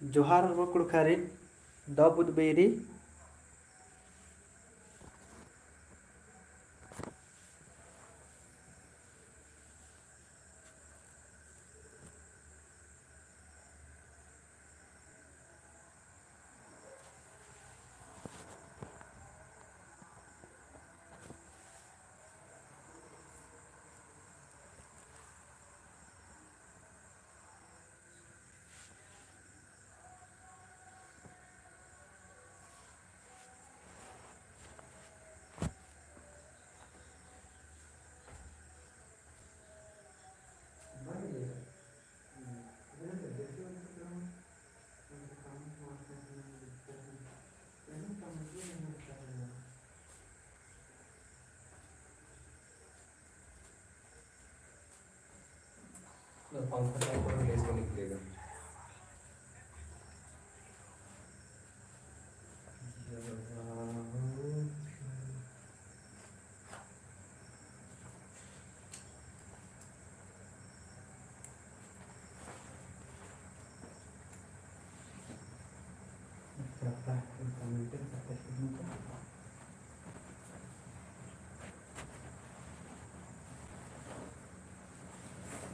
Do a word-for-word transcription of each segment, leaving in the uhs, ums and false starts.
जोहार होरमा कुँड़ुख़ारिन, दव पुदबेरी। ना, पंखा टाइप का रिलीज में निकलेगा।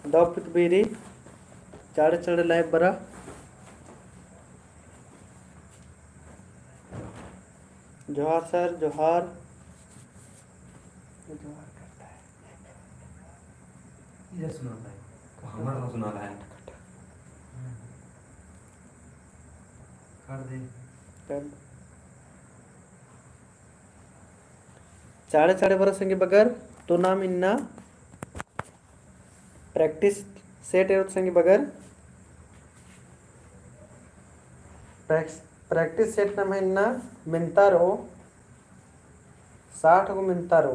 दव पुदबेरी, चाड़े चाड़े live बरा। जोहार सर, जोहार। जोहार करता है। इधर सुना भाई। हमारा तो सुना रहा है। कर दे। कर। चाड़े चाड़े बरा संगी बगर, तो नाम इन्ना practice set एरोत संगी बगर। प्रैक्स-, practice set नम्है इन्ना मेन्ता रओ, साठ गो मेन्ता रओ।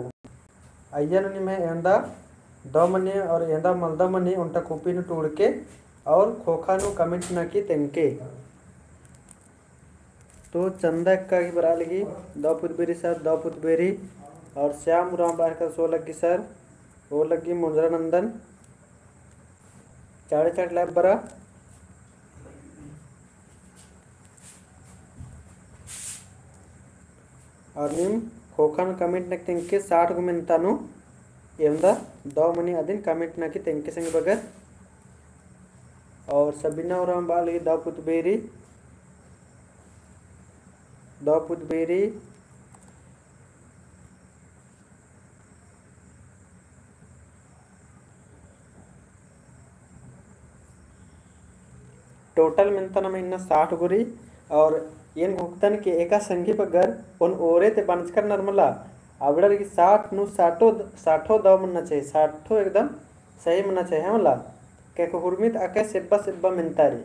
अइय्या नू निम्है एवंदा दव मनी और एवंदा मलदव मनी ओन्टा कुपी नू टूड़के और खोखा नू comment नना की तेंगके। तो चंदा एक्का गही बरआ लगी, दव पुदबेरी सर, दव पुदबेरी, और श्याम उराँव बअर का सो लग्गी सर, ओ लग्गी मुंजरा नंदन, चाड़े चाड़े live बरा। और नीम खोखा नू comment नना की तेंगके साठ गो मेन्ता नू एवंदा दव मनी अदिन comment नना की तेंगके संगी बगर। और सबीना उराँव बआ लगी दव पुदबेरी, दव पुदबेरी। Total मेन्ता नम्है इन्ना साठ गो रई। और एन घोखदन कि एका संगी बगर ओन ओरे ते बंचकर नर मला, अबड़र गही साठ नू साठो, साठो दव मन्ना चाही, साठो एकदम सही मन्ना चाही, है मला। काहे कि हुरमित अकय सेब्बा सेब्बा मेन्ता रई।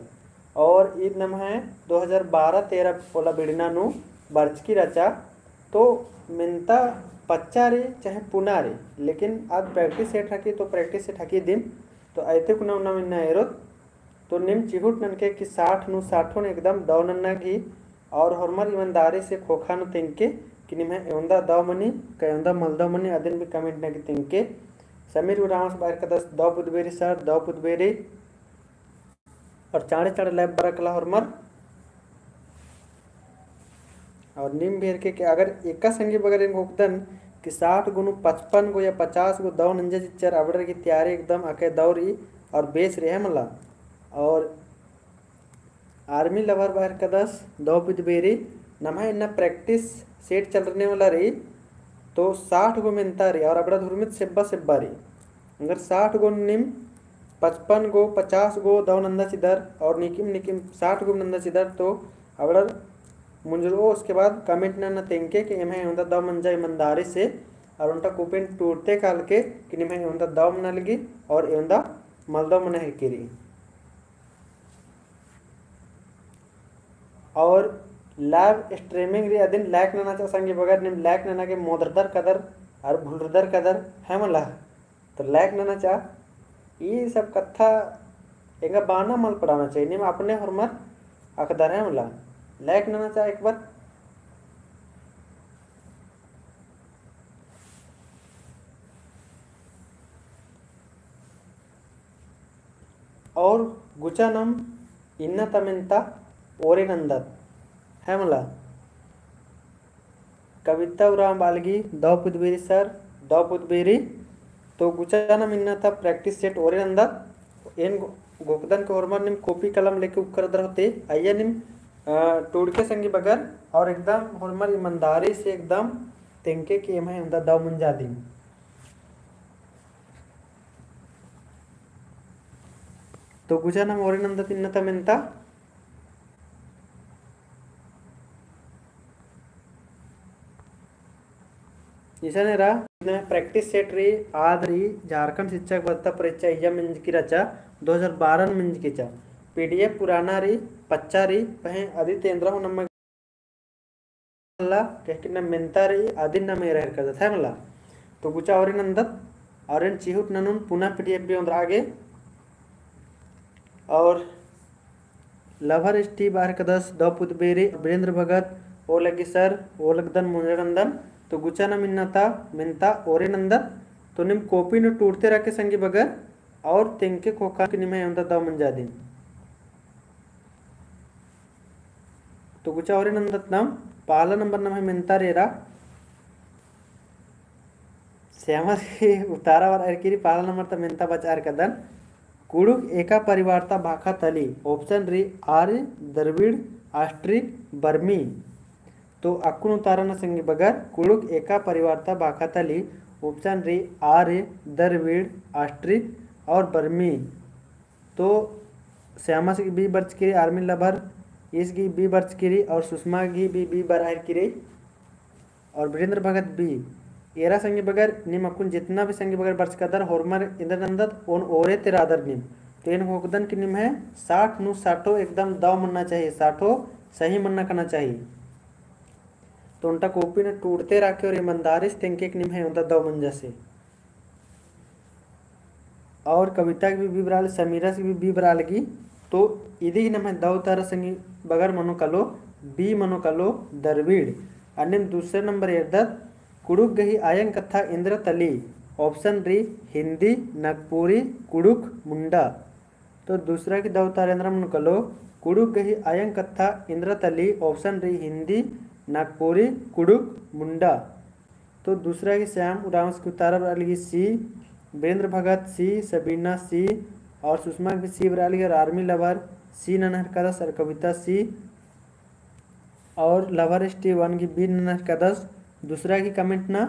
और ईद नम्है दो हज़ार बारह तेरह ओला बिड़ना नू बरचकी रहचा, तो मेन्ता पच्चा रई चाहे पुना रई, लेकिन आद practice set हकी, तो practice set हकी दिम, तो अइते कुना उन्ना मेन्ना एरोत, तो नीम चिहुट ननके कि साठ नू साठोन एकदम दव नन्ना गही, और होरमर ईमानदारी से खोखा नू तेंगके कि निम्है एवंदा दव मनी, का एवंदा मलदव मनी, अदिन भी comment नना की तेंगके। समीर उराँवस बअर का दस दव पुदबेरी सर, दव पुदबेरी। और चाड़े चाड़े live बरा कला होरमर। और नीम भी एरके कि अगर एका संगी बगर एन घोखदन कि साठ गो नू पचपन गो या पचास गो दव नंजा चिच्चर, अबड़र गही तैयारी एकदम अकय दव रई और बेस रई, है मला। और Army Lover बअर का दस दव पुदबेरी, नम्है इन्ना practice set चलरने वाला रई, तो साठ गो मेन्ता रई और अबड़ा हुरमित सेब्बा सेब्बा रई। अगर साठ गो नीम पचपन गो, पचास गो दव नंदा चिदर और निकिम निकिम साठ गो नंदा चिदर, तो अबड़ा मुंजरो, उसके बाद comment नना तेंगके कि एम्है एवंदा दव मंजा ईमानदारी से, और ओन्टा कुपिन टूरते कालके कि निम्है एवंदा दव मना लगी और एवंदा मलदव मना हेके रई। और live streaming रई अदिन like नना चा संगी बगर, नीम like नना गे मोदरदर कदर और भुलरदर कदर, है मला। तो like नना चा, ई सब कत्था एंगा बाना मल पड़ाना चाही, नीम अपने होरमर अखदर, है मला। Like नना चा एक बार। और गुचा नाम इन्ना ता मेन्ता, ओरे नन्दत, है मला। कविता उराँव बआ लगी दव पुदबेरी सर, दव पुदबेरी। तो गुचा नम इन्ना ता practice set ओरे नन्दत। एन घो-, घोखदन के होरमर नीम copy कलम लेके उक्कर दर होते, अइय्या नीम, अ, टूड़के संगी बगर, और एकदम होरमर ईमानदारी से एकदम तेंगके कि एम्है एवंदा दव मंजा दिम। तो गुचा नम ओरे नन्दत इन्ना ता मेन्ता। इसन एरा practice set रई, आद रई झारखंड शिक्षक भर्ता परीक्षा इय्या मंजकी रहचा, दो हजार बारह नू मंजकी रहचा। PDF पुराना रई, पच्चा रई, पहें अदिन एन्दरा हूँ नम्है मला, कहिके नम मेन्ता रई, अदिन नम एरा हेरकदत है मला। तो गुचा ओरे नन्दत, और एन चिहुट ननुन पुना PDF भी ओन्द्रआ गे। और लभर ST बआ हेरकदस दव पुदबेरी, वीरेंद्र भगत, ओलगी सर, ओलगदन मुंजरा नन्दन। तो गुचा नम इन्ना ता मेन्ता ओरे नन्दत। तो नीम copy नू टूड़ते रअके संगी बगर, और तेंगके ख़ोख़ा कि निम्है एवंदा दव मंजा दिम। तो गुचा ओरे नन्दत नम, पहला नंबर नम्है मेन्ता रई एरा। श्यामा गे उतारा बरआ हेरकी रई, पहला नंबर ता मेन्ता बचआ हेरकदन। कुँड़ुख़ एका परिवार ता भाखा तली, option रई आर्य, द्रविड़, ऑस्ट्रिक, बर्मी। तो अक्कुन उतारा नना संगी बगर, कुँड़ुख़ एका परिवार ता भाखा तली, option रई आर्य, द्रविड़, ऑस्ट्रिक और बर्मी। तो श्यामस गे B बरचकी रई, आर्मी लभर, ईस गे B बरचकी रई और सुषमा गे भी B बरआ हेरकी रई। और वीरेंद्र भगत B। एरा संगी बगर नीम अक्कुन जितना भी संगी बगर बरचकदर होरमर एन्देर नन्दत ओन ओरे ती रअदर नीम। तो एन ख़ोख़दन कि निम्है साठ नू साठो एकदम दव मन्ना चाही, साठो सही मन्ना कना चाही। तो ओन्टा copy नू टूड़ते रअके और ईमानदारी से तेंगके कि निम्है एवंदा दव मंजा से। और कविता गे भी B बरआ लगी, समीरा गे भी B बरआ लगी। तो इदी नम्है दव उतारा संगी बगर मनो कालो B मनो कालो द्रविड़। अन्नेम दूसरा नंबर एरदत कुँड़ुख़ गही अयंग कत्था एन्देर तली, option रई हिन्दी, नागपुरी, कुँड़ुख़, मुंडा। तो दूसरा गही दव उतारा एन्देर मनो कालो, कुँड़ुख़ गही अयंग कत्था एन्देर तली, option रई हिन्दी, नागपुरी, कुँड़ुख़, मुंडा। तो दूसरा गही श्याम उराँवस गे उतारा बरआ लगी C, वीरेंद्र भगत C, सबीना C, और सुषमा गे भी C बरआ लगी, और आर्मी लभर C नना हेरकदस, और कविता C, और लभर ST one गे B नना हेरकदस। दूसरा गही comment नना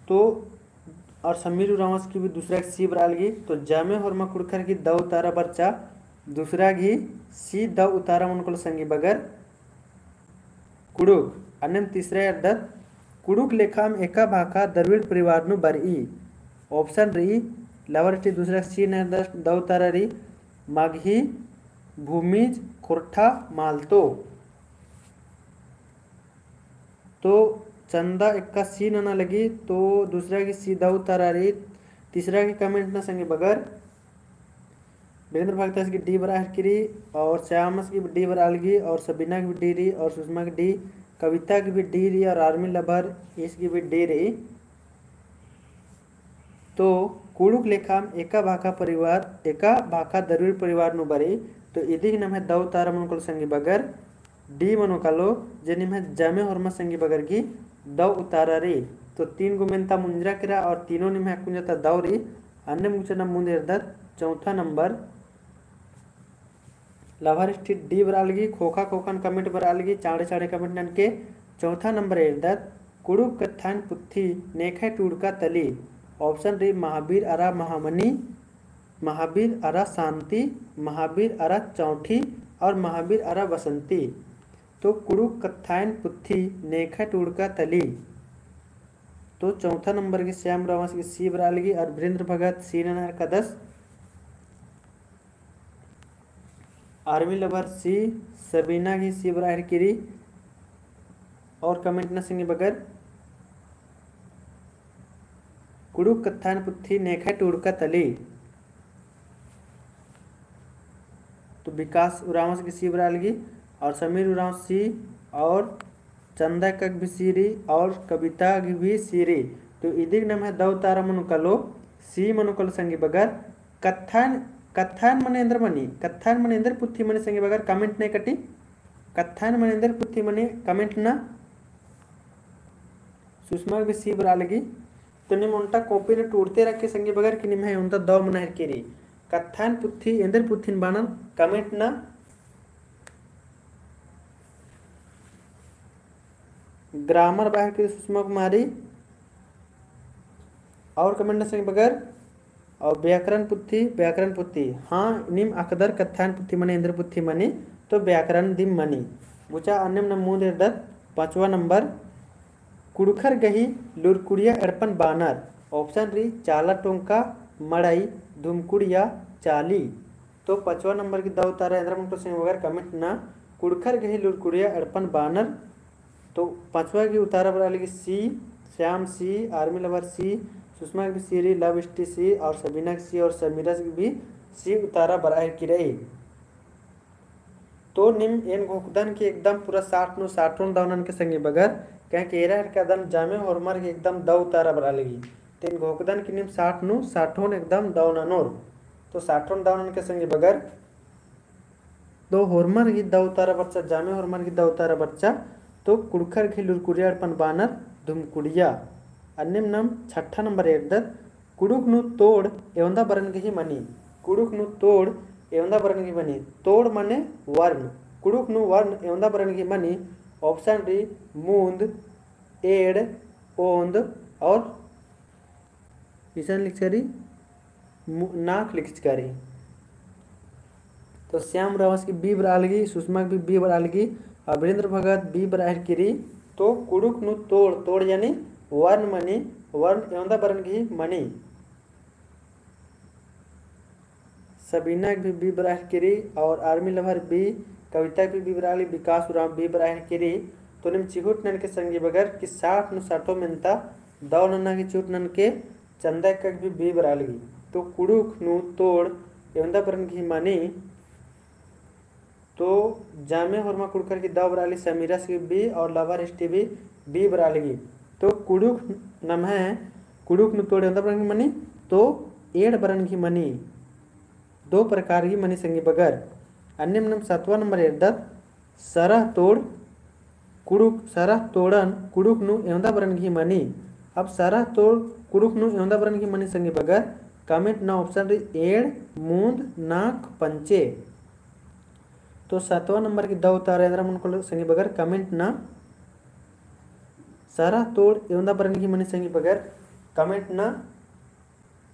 तो और समीर उराँवस गे भी दूसरा गही C बरआ लगी। तो जमे होरमा कुँड़ुख़र गही दव उतारा बरचा, दूसरा गही C दव उतारा मनो कालो संगी बगर कुँड़ुख़। अन्नेम तीसरा एरदत कुँड़ुख़ लेखाम एका भाखा द्रविड़ परिवार नू बरई। Option रई, लभर ST दूसरा गही C नना हेरदस, दव उतारा रई मगही, भूमिज, खोरठा, मालतो। तो चंदा एक्का C नना लगी, तो दूसरा गही C दव उतारा रई। तीसरा गही comment नना संगी बगर वीरेंद्र भगतस गे D बरआ हेरकी रई, और श्यामस गे भी D बरआ लगी, और सबीना गे भी D रई, और सुषमा गे D, कविता गे भी D रई, और आर्मी लभर ईस गे भी D रई। तो कुँड़ुख़ लेखाम एका भाखा परिवार, एका भाखा द्रविड़ परिवार नू बरई। तो इदी नम्है दव उतारा मनो कालो संगी बगर D मनो कालो, जे निम्है जमे होरमा संगी बगर गही दव उतारा रई। तो तीन गो मेन्ता मुंजरा केरा और तीनों निम्है अक्कुन जता दव रई। अन्नेम गुचा नम मुन्द एरदत चौथा नंबर। लभर ST D बरआ लगी, ख़ोख़ा ख़ोख़न comment बरआ लगी, चाँड़े चाँड़े comment ननके। चौथा नंबर एरदत कुँड़ुख़ कत्थाइन पुथी नेखय टूड़का तली। Option रई महावीर अरा महामनी, महावीर अरा शांति, महावीर अरा चौंठी और महावीर अरा बसंती। तो कुँड़ुख़ कत्थाइन पुथी नेखय टूड़का तली। तो चौथा नंबर गही श्याम उराँवस गे C बरआ लगी और वीरेंद्र भगत C नना हेरकदस। आर्मी लभर C, सबीना गे C बरआ हेरकी रई। और comment नना संगी बगर कुँड़ुख़ कत्थाइन पुथी नेखय टूड़का तली। तो विकास उराँवस गे C बरआ लगी और समीर उराँव C और चंदा एक्का गे भी C रई और कविता गे भी C रई। तो इदी नम्है दव उतारा मनो कालो C मनो कालो संगी बगर कत्थाइन कत्थायन मने एन्देर मनी, कत्थायन मने एन्देर पुथी मनी संगी बगर comment नना कटी। कत्थायन मने एन्देर पुथी मनी comment नना। सुषमा भी C बरआ लगी। तो नीम ओन्टा copy नू टूड़ते रअके संगी बगर कि निम्है ओन्टा दव मना हेरकी रई। कत्थायन पुथी एन्देर पुथिन बानर comment नना। Grammar बरआ हेरकी रई सुषमा कुमारी। और comment नना संगी बगर, और व्याकरण पुथी, व्याकरण पुथी, हाँ, नीम अकदर कत्थायन पुथी मनी, एन्देर पुथी मनी, तो व्याकरण दिम मनी। गुचा अन्नेम नम मुन्द एरदत, पाँचवा नंबर, कुँड़ुख़र गही लुरकुड़िया एड़पन बानर, option रई, चाला टोंका, मड़ई, धुमकुड़िया, चाली। तो पाँचवा नंबर की दव उतारा एन्देर मनो कालो संगी बगर comment नना, कुँड़ुख़र गही लुरकुड़िया एड़पन बानर। तो पाँचवा की उतारा बरआ लगी C, श्याम C, Army Lover C, सुषमा की भी C रई, Love Esti C और सबीना की C और समीरा की भी C उतारा बरआ हेरकी रई। तो नीम एन घोखदन कि एकदम पूरा साठ नू साठोन दव ननके संगी बगर, काहे कि एरा हेरकादन जामे होरमर की एकदम दव उतारा बरआ लगी। तो एन घोखदन कि नीम साठ नू साठोन एकदम दव ननोर। तो साठोन दव ननके संगी बगर, तो होरमर की दव उतारा बरचा, जामे होरमर की दव उतारा बरचा, तो कुँड़ुख़र गही लुरकुड़िया एड़पन बानर धुमकुड़िया। अन्नेम नम छठा नंबर एरदत, कुँड़ुख़ नू तोड़ एवंदा बरन गही मनी। कुँड़ुख़ नू तोड़ एवंदा बरन गही मनी। तोड़ मने वर्ण। कुँड़ुख़ नू वर्ण एवंदा बरन गही मनी। Option रई मुन्द, एंड़, ओन्द और इसन लिखचका रई, मु-, नाख़ लिखचका रई। तो श्याम रावस की B बरआ लगी, सुषमा की भी B बरआ लगी, और वीरेंद्र भगत B बरआ हेरकी रई। तो कुँड़ुख़ नू तोड़, तोड़ यानी वर्ण मनी, वर्ण एवंदा बरन गही मनी। सबीना की भी B बरआ हेरकी रई और Army Lover B, कविता की भी B बरआ लगी, विकास उराँव B बरआ हेरकी रई। तो नीम चिहुट ननके संगी बगर कि साठ नू साठो मेन्ता दव नन्ना की चिहुट ननके। चंदा एक्का की भी B बरआ लगी। तो कुँड़ुख़ नू तोड़ एवंदा बरन गही मनी। तो जामे होरमा कुँड़ुख़र की दव बरआ लगी, समीरा की B और Lover Esti भी B बरआ लगी। तो कुँड़ुख़ नम्है कुँड़ुख़ नू तोड़ एवंदा बरन गही मनी, तो एंड़ बरन गही मनी। दो प्रकार गही मनी संगी बगर। अन्नेम नम सतवा नंबर एरदत, सरह तोड़ कुँड़ुख़, सरह तोड़न कुँड़ुख़ नू एवंदा बरन गही मनी। अब सरह तोड़ कुँड़ुख़ नू एवंदा बरन गही मनी संगी बगर, comment नना। Option रई एंड़, मुन्द, नाख़, पंचे। तो सतवा नंबर की दव उतारा एन्देर मनो कालो संगी बगर comment नना। सरह तोड़ एवंदा बरन गही मनी संगी बगर comment नना।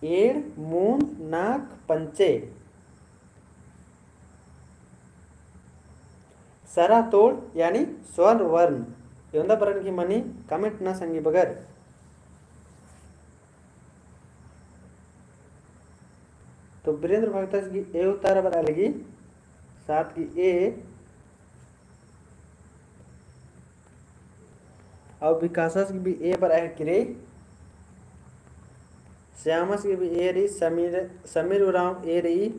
एंड़, मुन्द, नाख़, पंचे। सरह तोड़ यानी स्वर्ण वर्ण एवंदा बरन गही मनी, comment नना संगी बगर। तो वीरेंद्र भगतस की A उतारा बरआ लगी, सात की A, और विकासस की भी A बरआ हेरकी रई, श्यामस की भी A रई, समीर, समीर उराँव A रई।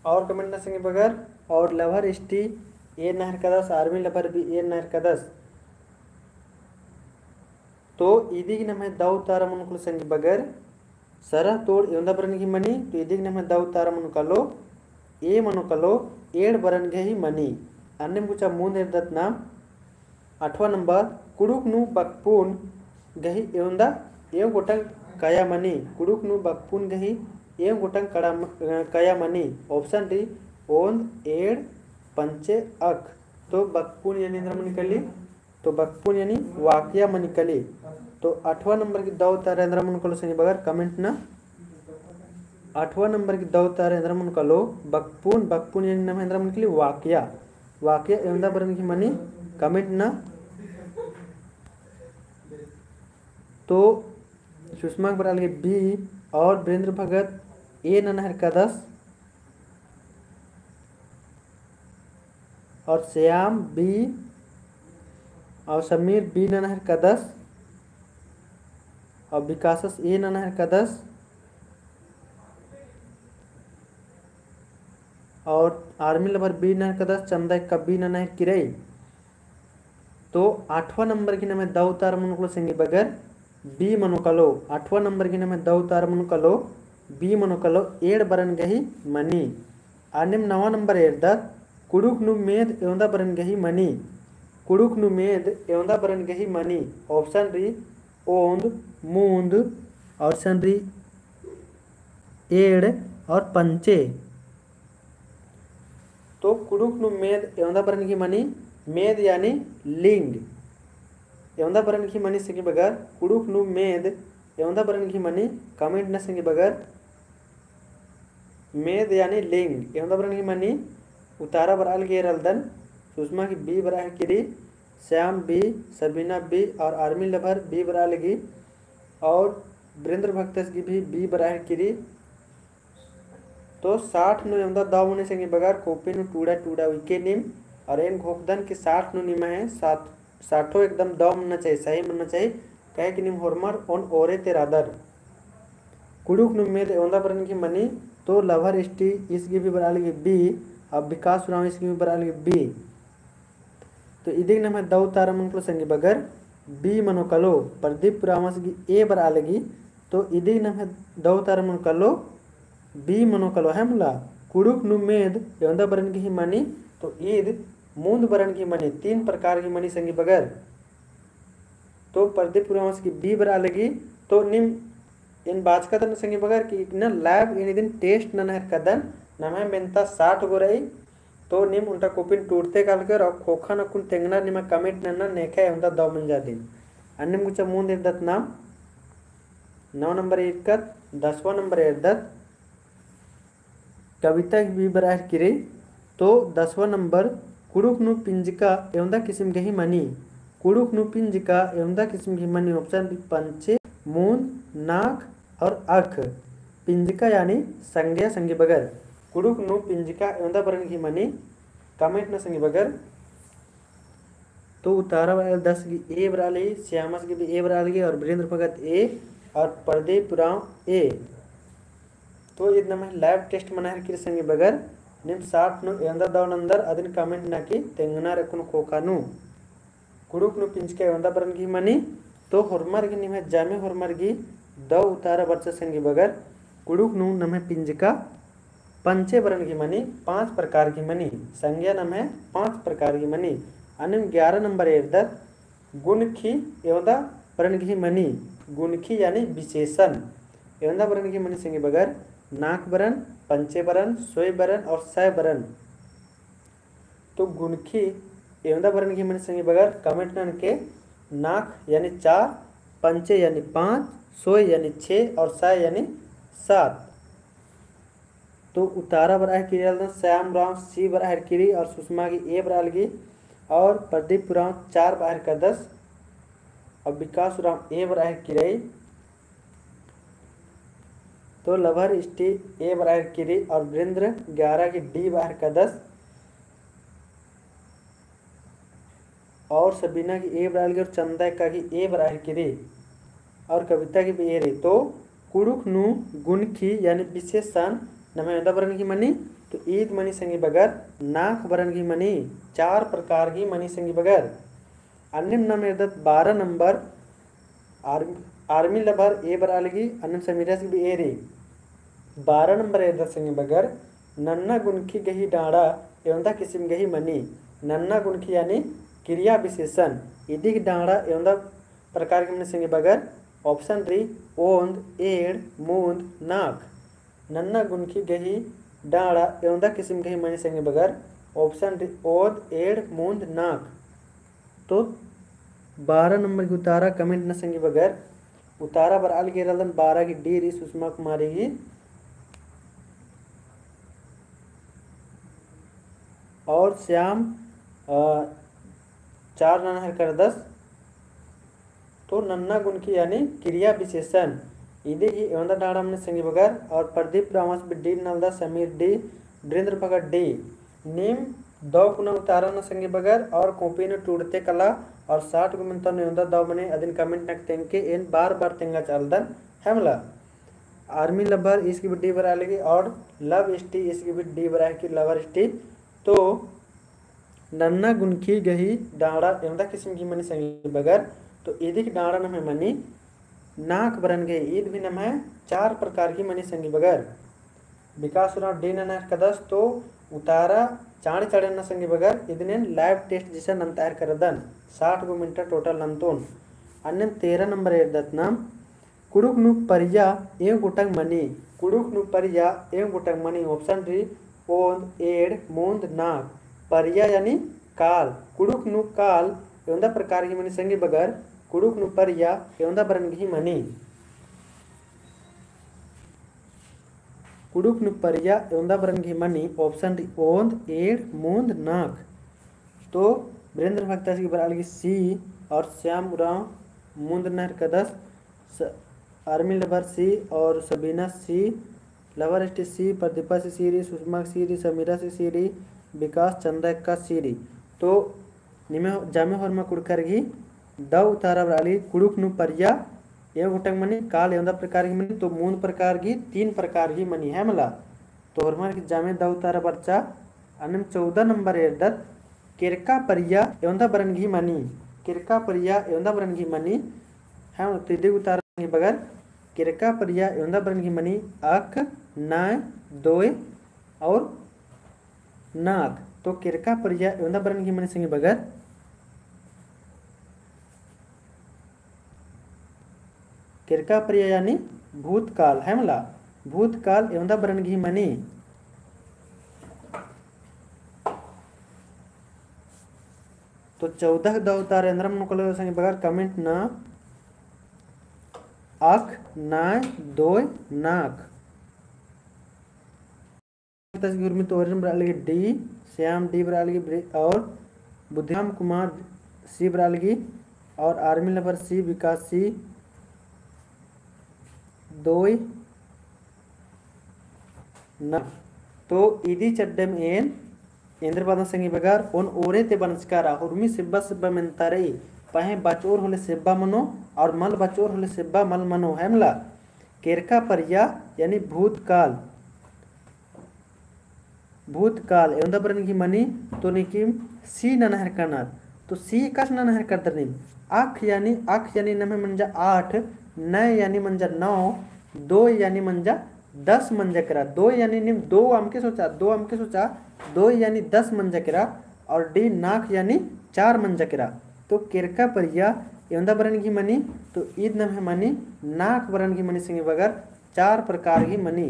और comment नना संगी बगर, और Lover Esti A नना हेरकदस, Army Lover भी A नना हेरकदस। तो इदिगही नम्है दव उतारा मनो कालो संगी बगर, सरह तोड़ एवंदा बरन गही मनी, तो इदिगही नम्है दव उतारा मनो कालो, A मनो कालो, एंड़ बरन गही मनी। अन्नेम गुचा मुन्द एरदत नाम, आठवाँ नंबर, कुँड़ुख़ नू बकपुन गही एवंदा एव गोटंग कया मनी। कुँड़ुख़ नू बकपुन गही एव गोटंग कड़ा म-, अ, कया मनी। Option रई ओन्द, एंड़, पंचे, अख़। तो बकपुन यानी एन्देर मनी काली, तो बकपुन यानी वाक्य मनी काली। तो आठवाँ नंबर की दव उतारा एन्देर मनो कालो संगी बगर comment नना। आठवाँ नंबर की दव उतारा एन्देर मनो कालो बकपुन, बकपुन यानी नम्है एन्देर मनी काली वाक्य। वाक्य एवंदा बरन गही मनी, comment नना। तो सुषमा की बरआ लगी B और वीरेंद्र भगत A नना हेरकदस और श्याम B और समीर B नना हेरकदस और विकासस A नना हेरकदस और Army Lover B नना हेरकदस, चंदा एक्का B नना हेरकी रई। तो आठवाँ नंबर की नम्है दव उतारा मनो कालो संगी बगर, B मनो कालो। आठवाँ नंबर गही नम्है दौ उतारा मनो कालो, B मनो कालो, एंड़ बरन गही मनी। अन्नेम नवा नंबर एरदत, कुँड़ुख़ नू मेद एवंदा बरन गही मनी। कुँड़ुख़ नू मेद एवंदा बरन गही मनी। Option रई ओन्द, मून्द, option रई एंड़ और पंचे। तो कुँड़ुख़ नू मेद एवंदा बरन गही मनी, मेद यानी लिंग। एवंदा बरन गही मनी संगी बगर, कुँड़ुख़ नू मेद एवंदा बरन गही मनी, comment ना संगी बगर। मेद यानी लिंग एवंदा बरन गही मनी। उतारा बरआ लगी एरा लगदन, सुषमा गही B बरआ हेलकी रई, श्याम B, सबीना B और Army Lover B बरआ लगी और वीरेंद्र भगतस गही भी B बरआ हेलकी रई। तो साठ नू एवंदा दौ मनी संगी बगर, copy नू टूड़ा टूड़ा उइके नीम, और एन घोखदन कि साठ नू निम्है, साठ, साठो एकदम दौ मन्ना चाहिए, सही मन्ना चाहिए, काहे कि नीम होरमर ओन ओरे ती रअदर। कुँड़ुख़ नू मेद एवंदा बरन गही मनी, तो Lover ST ईस गही भी बरआ लगी B, और विकास उराँव ईस गही भी बरआ लगी B। तो इदिग नम्है दौ उतारा मनो कालो संगी बगर, B मनो कालो। प्रदीप उराँवस गही A बरआ लगी, तो इदिग नम्है दौ उतारा मनो कालो, B मनो कालो, है मला। कुँड़ुख़ नू मेद एवंदा बरन गही मनी, तो ईद मून्द बरन गही मनी, तीन प्रकार गही मनी संगी बगर। तो प्रदीप उराँवस गही B बरआ लगी, तो नीम एन बाचकादन संगी बगर कि इकना live एन इदिन test नना हेलरकादन, नम्है मेन्ता साठ गो रई, तो नीम ओन्टा copy नू टूड़ते कालकर और ख़ोख़ा नू अक्कुन तेंगना निमा comment नन्ना नेखय एवंदा दौ मंजा दिम। अन्नेम गुचा मून्द एरदत नाम, नौ नंबर एरकत, दसवाँ नंबर एरदत, कविता गही B बरआ हेलकी रई, तो दसवाँ नंबर, कुँड़ुख़ नू पिंजका एवंदा किसिम गही मनी। कुँड़ुख़ नू पिंजका एवंदा किसिम गही मनी, option रई पंचे, मून्द, नाख़ और अख़। पिंजका यानी संज्ञा संगी बगर। कुँड़ुख़ नू पिंजका एवंदा बरन गही मनी, comment ना संगी बगर। तो उतारा बरआ लगी दस गही A बरआ लगी, श्यामस गही भी A बरआ लगी और वीरेंद्र भगत A और प्रदीप उराँव A। तो इद नम्है live test मना हेलरकी रई संगी बगर, नीम साठ नू एवंदा दौ नंदर अदिन comment नना कि तेंगना रई अक्कुन ख़ोख़ा नू। कुँड़ुख़ नू पिंजका एवंदा बरन गही मनी, तो होरमर गही निम्है जामे होरमर गही दौ उतारा बरचा संगी बगर, कुँड़ुख़ नू नम्है पिंजका पंचे बरन गही मनी, पाँच प्रकार गही मनी, संज्ञा नम्है पाँच प्रकार गही मनी। अन्नेम ग्यारह नंबर एरदत, गुनखी एवंदा बरन गही मनी, गुनखी यानी विशेषण एवंदा बरन गही मनी संगी बगर, नाख़ बरन, पंचे बरन, सोय बरन और सय बरन। तो गुनखी एवंदा बरन गही मनी संगी बगर comment ननके, नाख़ यानी चार, पंचे यानी पाँच, सोय यानी छे और सय यानी सात। तो उतारा बरआ हेलरकी रई लगदन, श्याम उराँव C बरआ हेलकी रई और सुषमा गही A बरआ लगी और प्रदीप उराँव चार बरआ हेलरकदस और विकास उराँव A बरआ हेलकी रई। तो Lover ST A बरआ हेलकी रई और वीरेंद्र ग्यारह गही D बरआ हेलरकदस। और सबीना गही A बरआ लगी और चंदा एक्का गही A बरआ हेलकी रई और कविता गही भी A रई। तो कुँड़ुख़ नू गुनखी यानी विशेषण नम्है एवंदा बरन गही मनी, तो ईद मनी संगी बगर नाख़ बरन गही मनी, चार प्रकार गही मनी संगी बगर। अन्नेम नाम एरदत बारह नंबर, आर्म-, Army Lover A बरआ लगी, अन्नेम समीरास गही भी A रई। बारह नंबर एरदत संगी बगर, नन्ना गुनखी गही डाँड़ा एवंदा किसिम गही मनी। नन्ना गुनखी यानी क्रिया विशेषण। इदिगही डाँड़ा एवंदा प्रकार गही मनी संगी बगर, option रई ओन्द, एंड़, मून्द, नाख़। नन्ना गुनखी गही डाँड़ा एवंदा किसिम गही मनी संगी बगर, option रई ओद, एंड़, मून्द, नाख़। तो बारह नंबर गही उतारा comment ना संगी बगर, उतारा बरआ लगी एरा लगदन बारह गही D रई सुषमा कुमारी गही। और श्याम, अ, चार नना हेलरकदस। तो नन्ना गुनखी यानी क्रिया विशेषण, इदिगही एवंदा डाँड़ा मनी संगी बगर, और प्रदीप रावस भी D नलदस, समीर D, वीरेंद्र भगत D। नीम दौ कुना उतारा ना संगी बगर, और कॉपी नू टूड़ते कला, और साठ गो मेन्ता नू एवंदा दौ मनी अदिन comment नक तेंगके, एन बार बार तेंगा चालदन, है मला। Army Lover ईस गही भी D बरआ लगी, और Love ST ईस गही भी D बरआ हेलरकी, Lover ST। तो नन्ना गुनखी गही डाँड़ा एवंदा किसिम गही मनी संगी बगर, तो इदिगही डाँड़ा नम्है मनी नाख बरन गही। ईद भी नम्है चार प्रकार गही मनी संगी बगर। विकास उराँव D नना हेलरकदस तो उतारा चाँड़े चाँड़े नना संगी बगर, इदनेन live test जैसा नन्ता हेलरकदन, साठ गो मिनट total नन्तोन। अन्नेम तेरह नंबर एरदत नाम, कुँड़ुख़ नू परिया एवं गुटंग मनी, कुँड़ुख़ नू परिया एवं गुटंग मनी, option रई ओन्द, एंड़, मुन्द, नाख। परिया यानी काल, कुँड़ुख़ नू काल एवंदा प्रकार गही मनी संगी बगर, कुँड़ुख़ नू परिया एवंदा बरन गही मनी। कुँड़ुख़ नू परिया एवंदा बरन गही मनी, option रई ओन्द, एंड़, मुन्द, नाख। तो वीरेंद्र भगतस गही बरआ लगी C और श्याम उराँव मुन्द नना हेलरकदस, स-, आर्मी लवर C और सबीना C, लवर ST C, प्रदीपस गही C रई, सुषमा गही C रई, समीरस गही C रई, विकास चंदा एक्कस गही C रई। तो निम्है जामे होरमा कुँड़ुख़र गही दव उतारा बरआ लगी कुँड़ुख़ नू परिया एवं गुटंग मनी, काल एवंदा प्रकार गही मनी, तो मुन्द प्रकार गही, तीन प्रकार गही मनी है मला। तो होरमर गही जामे दव उतारा बरचा। अन्नेम चौदह नंबर एरदत, केरका परिया एवंदा बरन गही मनी, केरका परिया एवंदा बरन गही मनी। हाँ, तो इदी उतारा संगी बगर, केरका परिया एवंदा बरन गही मनी, अक, नय, दोय और नाख। तो केरका परिया एवंदा बरन गही मनी संगी बगर, केरका परिया यानी भूतकाल है मला, भूतकाल एवंदा बरन गही मनी। तो चौदह दव उतारा एन्दरा मनो कालो संगी बगर comment नना, अक, नय, दोय, नाख। तस गही उर्मी तोरिन बरआ लगी D, श्याम D बरआ लगी ब्रे-, और बुद्धिराम कुमार C बरआ लगी, और आर्मी लवर C, विकास C, दोय ना। तो इदी चड्डम एन एन्दर बअदन संगी बगर, ओन ओरे ते बनचकारा, उर्मी सिब्बा सिब्बा मेन्ता रई, पहें बचओर होले सिब्बा मनो, और मल बचओर होले सिब्बा मल मनो, है मला। केरका परिया यानी भूतकाल, भूतकाल एवंदा बरन गही मनी, तो नीकिम C नना हेलरकनर। तो C एकासे नना हेलरकदर नीम। अक यानी, अक यानी नम्है मंजा आठ, नय यानी मंजा नौ, दोय यानी मंजा दस मंजा केरा। दोय यानी नीम दो अमके सोचा, दो अमके सोचा, दोय यानी दस मंजा केरा, और D नाख यानी चार मंजा केरा। तो केरका परिया एवंदा बरन गही मनी, तो ईद नम्है मनी नाख बरन गही मनी संगी बगर, चार प्रकार गही मनी।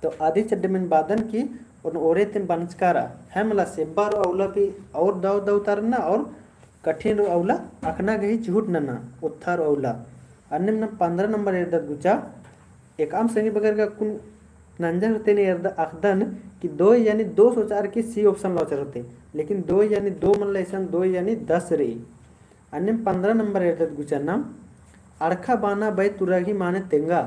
तो अदी चड्डम एन बअदन कि ओन ओरे ते बनचकारा, है मला। सिब्बा रओ अउला भी और दव दव उतारा नना और कठिन रओ अउला अख़ना गही चिहुट नना, ओत्था रओ अउला। अन्नेम नाम पन्द्रह नंबर एरदत गुचा, एकअम संगी बगर गा कुन नंजर होते ने एरदत अख़दन कि दोय यानी दो सोचअर की C option लौचर होते, लेकिन दोय यानी दो मल्ला, अइसन दोय यानी दस रई। अन्नेम पन्द्रह नंबर एरदत गुचा नाम, अड़खा बाना बै तुर्रा गही माने तेंगा।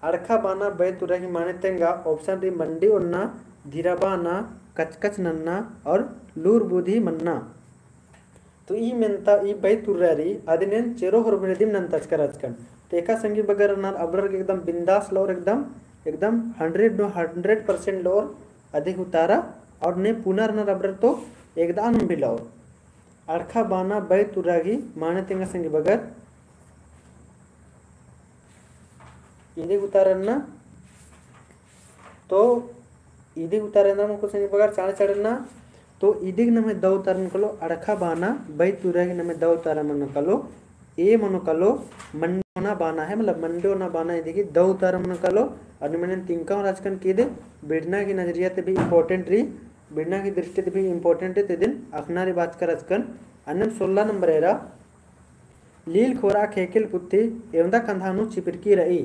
अड़खा बाना बै तुर्रा गही माने तेंगा, option रई मंडी ओन्ना, धीरा बाना, कचकच नन्ना और लूर बुद्धि मन्ना। तो ई मेन्ता ई बै तुर्रा रई, अदिन एन चेरो होरमर दिम नन्तचका रहचकन। तो एका संगी बगर रअनर अबड़र गे एकदम बिंदास लओर, एकदम, एकदम hundred नू hundred percent लओर, अदी गही उतारा, और ने पुना रअनर अबड़र तो एकदा नम भी लओर। अड़खा बाना बै तुर्रा गही माने तेंगा संगी बगर। इदी गही उतारा नना, तो इदी गही उतारा नना मनो संगी बगर चाँड़े चाँड़े नना। तो इदी गही नम्है दव उतारा मनो कालो, अड़खा बाना बै तुर्रा गही नम्है दव उतारा मनो कालो, A मनो कालो, मंडी ओना बाना है, मतलब मंडी ओना बाना इदी गही दव उतारा मनो कालो। और निमन एन तिंका रहचकन कि इदी बिड़ना गही नजरिया ते भी important रई, बिड़ना गही दृष्टि ते भी important रई, तो इदिन अख़ना रई बाचका रहचकन। अन्नेम सोलह नंबर एरा, लील खोरा ख़ेख़ेल पुथी एवंदा खंधा नू चिपरकी रई।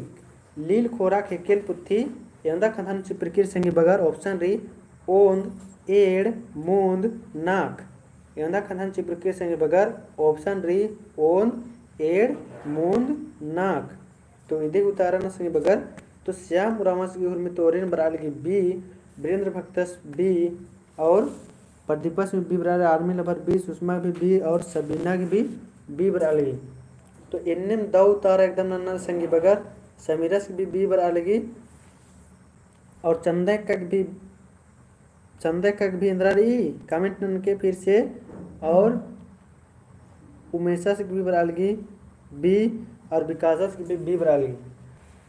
लील खोरा ख़ेख़ेल पुथी एवंदा खंधा नू चिपरकी रई संगी बगर, option रई ओन्द, एंड़, मुन्द, नाख़। एवंदा खंधा नू चिपरकी रई संगी बगर, option रई ओन्द, एंड़, मुन्द, नाख़। तो इदी गही उतारा नना संगी बगर, तो श्याम उराँवस गही उर्मी तोरिन बरआ लगी B, वीरेंद्र भगतस B, और प्रदीपस भी B बरआ लगी, आर्मी लवर B, सुषमा भी B और सबीना भी B बरआ लगी। तो एन्नेम दव उतारा एकदम नन्ना संगी बगर, समीरस भी B बरआ लगी और चंदा एक्का भी, चंदा एक्का भी एन्दरा रई, comment ननके फिर से। और उमेशस भी बरआ लगी B, और विकासस गही बी बरआ लगी।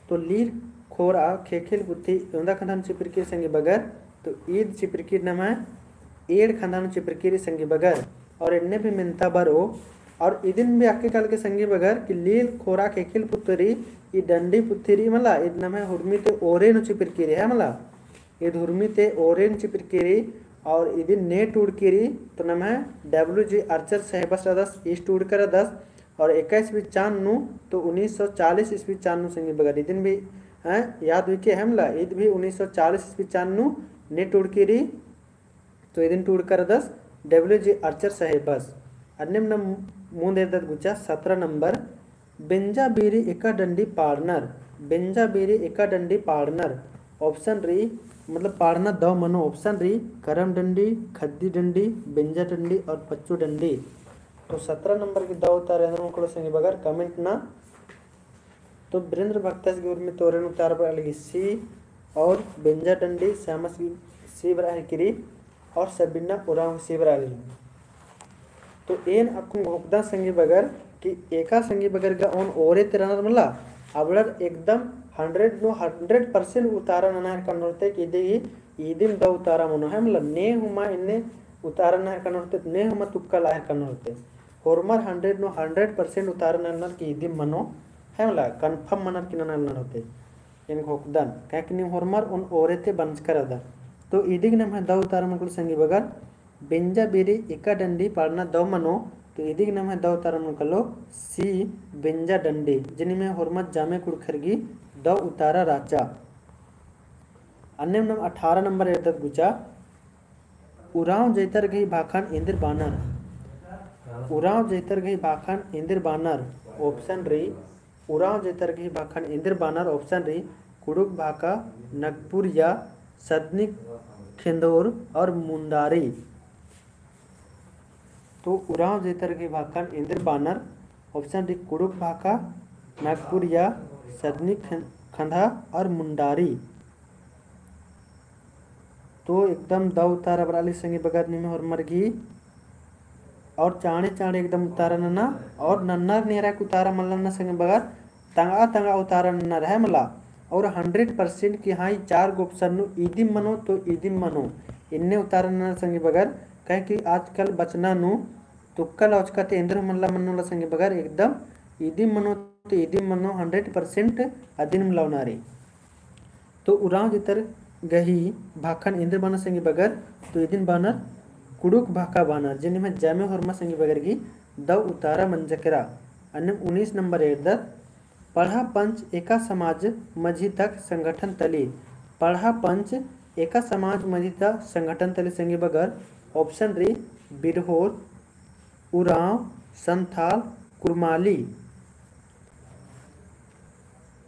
तो लील खोरा ख़ेख़ेल पुथी एवंदा खंधा नू चिपरकी रई संगी बगर, तो ईद चिपरकी रई नम्है एंड़ खंधा नू चिपरकी रई संगी बगर। और एन्ने भी मेन्ता बरओ, और इदिन भी अक्के कालके संगी बगर कि लील खोरा ख़ेख़ेल पुथी रई, ई डंडी पुथी रई मला, ईद नम्है हुरमी ती ओरे नू चिपरकी रई, है मला। ईद हुरमी ती ओरे नू चिपरकी रई, और इदिन ने टूड़की रई, तो नम्है W G Archer साहेबस रअदस, ईस टूड़का रअदस, और एका ईस्वी चान नू, तो उन्नीस सौ चालीस ईस्वी चान नू संगी बगर, इदिन भी, हैं, याद हुई के है मला, ईद भी उन्नीस सौ चालीस ईस्वी चान नू ने टूड़की रई, तो इदिन टूड़का रअदस W G Archer साहेबस। अन्नेम नम मुन्द एरदत गुचा सतरा नंबर, बेंजा बीरी एका डंडी पाड़नर, बेंजा बीरी एका डंडी पाड़नर। Option रई, मतलब पाड़ना दव मनो, option रई करम डंडी, खद्दी डंडी, बेंजा डंडी और पच्चू डंडी। तो सतरा नंबर गही दव उतारा एन्देर मनो कालो संगी बगर comment नना। तो वीरेंद्र भक्तस गही उर्मी ती ओरे नू उतारा बरआ लगी C, और बेंजा डंडी श्यामस गही C बरआ हेलकी रई, और सबिना उराँव गही C बरआ लगी। तो एन अक्कुन घोखदन संगी बगर कि एका संगी बगर गा ओन ओरे ती रअनर मला, अबड़र एकदम hundred नू hundred percent उतारा नना हेलरकन होते कि इदी, इदिम दव उतारा मनो है मला, ने हुमा एन्ने उतारा नना हेलरकन होते, ने हुमा तुक्का लआ हेलरकन होते। होरमर hundred नू hundred percent उतारा ननर कि इदिम मनो है मला, confirm मनर कि नना हेलरकन होते। एन घोखदन, काहे कि नीम होरमर ओन ओरे ती बंचका रअदर। तो इदिग नम्है दव उतारा मनो कालो संगी बगर, बेंजा बीरी एका डंडी पाड़ना दव मनो, तो इदिग नम्है दव उतारा मनो कालो C, बेंजा डंडी, जे नीम होरमर जामे कुँड़ुख़र गही दव उतारा रहचा। अन्नेम नम अठारह नंबर एरदत गुचा, उराँव जैतर गही भाखन एन्देर बानर। उराँव जैतर गही भाखन एन्देर बानर। Option रई, उराँव जैतर गही भाखन एन्देर बानर। Option रई कुँड़ुख़ भाखा, नगपुरिया, सदनी खेंदोर और मुंडारी। तो उराँव जैतर गही भाखन एन्देर बानर। Option रई कुँड़ुख़ भाखा, नगपुरिया, सदनी खं-, खंधा और मुंडारी। तो एकदम दव उतारा बरआ लगी संगी बगर नीम होरमर गही। और चाँड़े चाँड़े एकदम उतारा नना, और नन्नर नेरक उतारा मल नना संगी बगर, तंगआ तंगआ उतारा नन्नर है मला। और hundred percent कि हाँ, ई चार गो option नू इदिम मनो तो इदिम मनो, एन्ने उतारा नन्नर संगी बगर। काहे कि आजकल बचना नू तुक्का लौचका ती एन्देर मल्ला मनो ला संगी बगर, एकदम इदिम मनो तो इदिम मनो, hundred percent अदिन मल्ला उनारी। तो उराँव जैतर गही भाखन एन्देर बानर संगी बगर, तो इदिन बानर कुँड़ुख़ भाखा बानर, जे निम्है जामे होरमा संगी बगर गही दव उतारा मंजा केरा। अन्नेम उन्नीस नंबर एरदत, पड़हा पंच एका समाज मझी तक संगठन तली। पड़हा पंच एका समाज मझी तक संगठन तली संगी बगर, option रई बिरहोर, उराँव, संथाल, कुरमाली।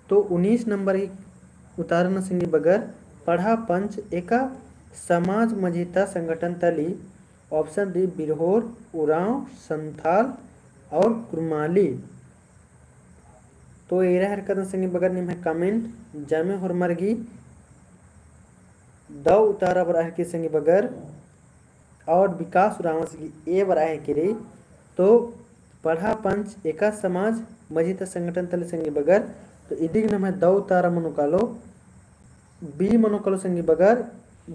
तो उन्नीस नंबर ही उतारा नना संगी बगर, पड़हा पंच एका समाज मझी ता संगठन तली, option रई बिरहोर, उराँव, संथाल और कुरमाली। तो एरा हेरकदन संगी बगर निम्है comment, जामे होरमर गही दव उतारा बरआ हेरकी संगी बगर, और विकास उराँवस गही A बरआ हेरकी रई। तो पड़हा पंच एका समाज मझी ता संगठन तली संगी बगर, तो इदिग नम्है दव उतारा मनो कालो, B मनो कालो संगी बगर,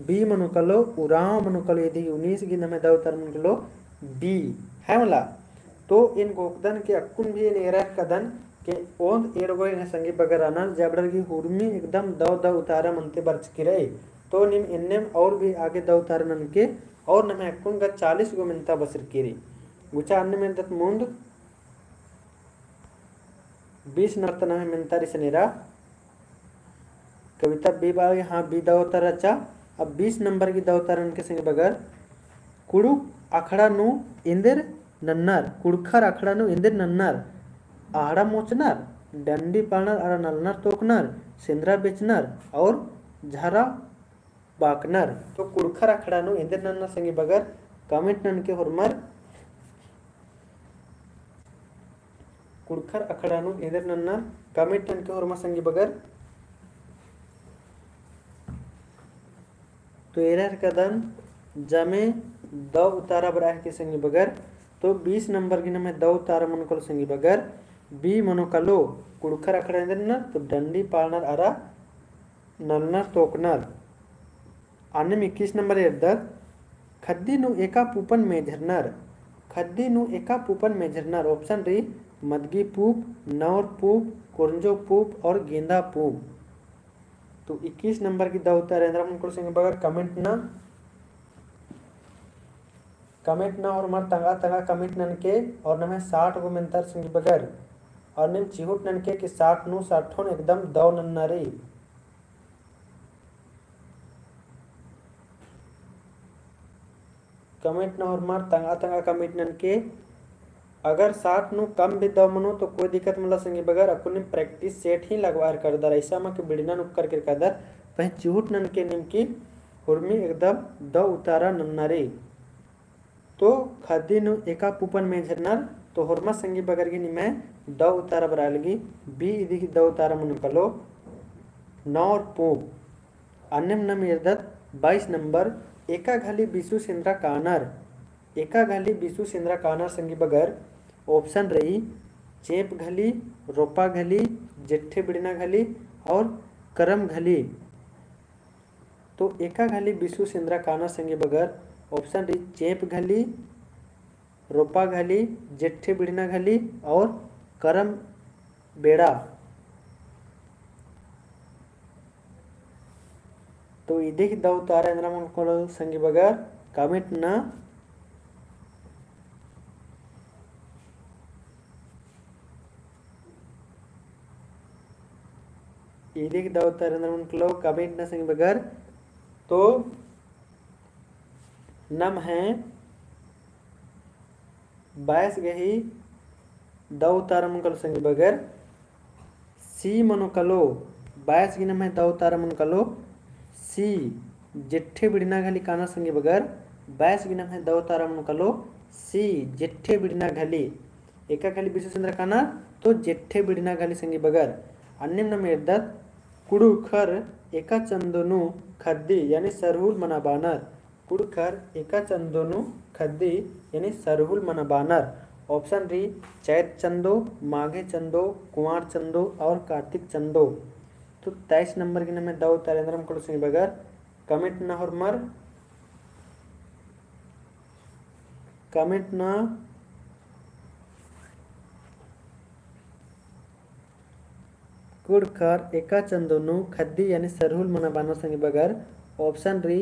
B मनो कालो, उराँव मनो कालो, इदिग उन्नीस गही नम्है दव उतारा मनो कालो, B, है मला। तो एन घोखदन के अक्कुन भी एन एरा हेरकदन के ओन्द एंड़ गो एंग्है संगी बगर रअनर, जे अबड़र गही हुरमी एकदम दव दव उतारा मनते बरचकी रई। तो नीम एन्नेम और भी आगे दव उतारा ननके, और नम्है अक्कुन गा चालीस गो मेन्ता बसरकी रई। गुचा अन्नेम एरदत मुन्द, बीस नंबर ता नम्है मेन्ता रई सनेरा। कविता B बरआ लगी, हाँ, B दव उतारा रहचा। अब बीस नंबर गही दव उतारा ननके संगी बगर, कुँड़ुख़ अखड़ा नू एन्देर नन्नर, कुँड़ुख़र अखड़ा नू एन्देर नन्नर, अहड़ा मोचनर, डंडी पाड़नर अरा नलनर तोकनर, सेंदरा बेचनर और झरा बाकनर। तो कुँड़ुख़र अखड़ा नू एन्देर नन्नर संगी बगर comment ननके होरमर। कुँड़ुख़र अखड़ा नू एन्देर नन्नर comment ननके होरमा संगी बगर। तो एरा हेरकदन जामे दव उतारा बरआ हेरकी संगी बगर। तो बीस नंबर गही नम्है दव उतारा मनो कालो संगी बगर, B मनो कालो, कुँड़ुख़र अखड़ा एन्देर ननर, तो डंडी पाड़नर अरा नलनर तोकनर। अन्नेम इक्कीस नंबर एरदत, खद्दी नू एका पूपन मेझरनर, खद्दी नू एका पूपन मेझरनर। Option रई, मदगी पूप, नौर पूप, कोरंजो पूप और गेंदा पूप। तो इक्कीस नंबर की दौ उत्तर एन्दरा मनो कालो संगी बगर comment ना, comment ना होरमर तंगआ तंगआ comment ननके और नम्है साठ गो मेन्तर संगी बगर। और नीम चिहुट ननके कि साठ नू साठोन एकदम दौ नन्ना रई। Comment ना होरमर तंगआ तंगआ comment ननके। अगर साठ नू कम भी दौ मनो तो कोई दिक्कत मला संगी बगर, अक्कुन नीम practice set ही लगवार करदर, ऐसा मा कि बिड़ना नुक्कर कर करदर, पहें चिहुट ननके नीम कि होरमी एकदम दौ उतारा नन्ना रई। तो खद्दी नू एका पूपन मेझरनर, तो होरमा संगी बगर गे निम्है दौ उतारा बरआ लगी। B इदी गही दौ उतारा मनो कालो नौर पूप। अन्नेम नाम एरदत बाईस नंबर, एका घली बिसु सेंदरा कानर, एका घली बिसु सेंदरा कानर संगी बगर। Option रई, चेंप घली, रोपा घली, जेठे बिड़ना घली और करम घली। तो एका घली बिसु सेंदरा कानर संगी बगर। Option रई, चेंप घली, रोपा घली, जेठे बिड़ना घली और करम बेड़ा। तो इदी गही दौ उतारा एन्दरा मनो कालो संगी बगर comment ना। इदी गही दौ उतारा एन्दरा मनो कालो comment ना संगी बगर। तो नम्है बाईस गही दौ उतारा मनो कालो संगी बगर C मनो कालो। बाईस गही नम्है दौ उतारा मनो कालो C, जेठे बिड़ना घली कानर संगी बगर। बाईस गही नम्है दौ उतारा मनो कालो C, जेठे बिड़ना घली। एका घली बिसु सेंदरा कानर तो जेठे बिड़ना घली संगी बगर। अन्नेम नाम एरदत, कुँड़ुख़र एका चंदो नू खद्दी यानी सरहुल मना बानर। कुँड़ुख़र एका चंदो नू खद्दी यानी सरहुल मना बानर। Option रई, चैत चंदो, माघे चंदो, कुंवार चंदो और कार्तिक चंदो। तो तेईस नंबर गही नम्है दौ उतारा एन्दरा मनो कालो संगी बगर। Comment ना होरमर, comment ना। कुँड़ुख़र एका चंदो नू खद्दी यानी सरहुल मना बानर संगी बगर। Option रई,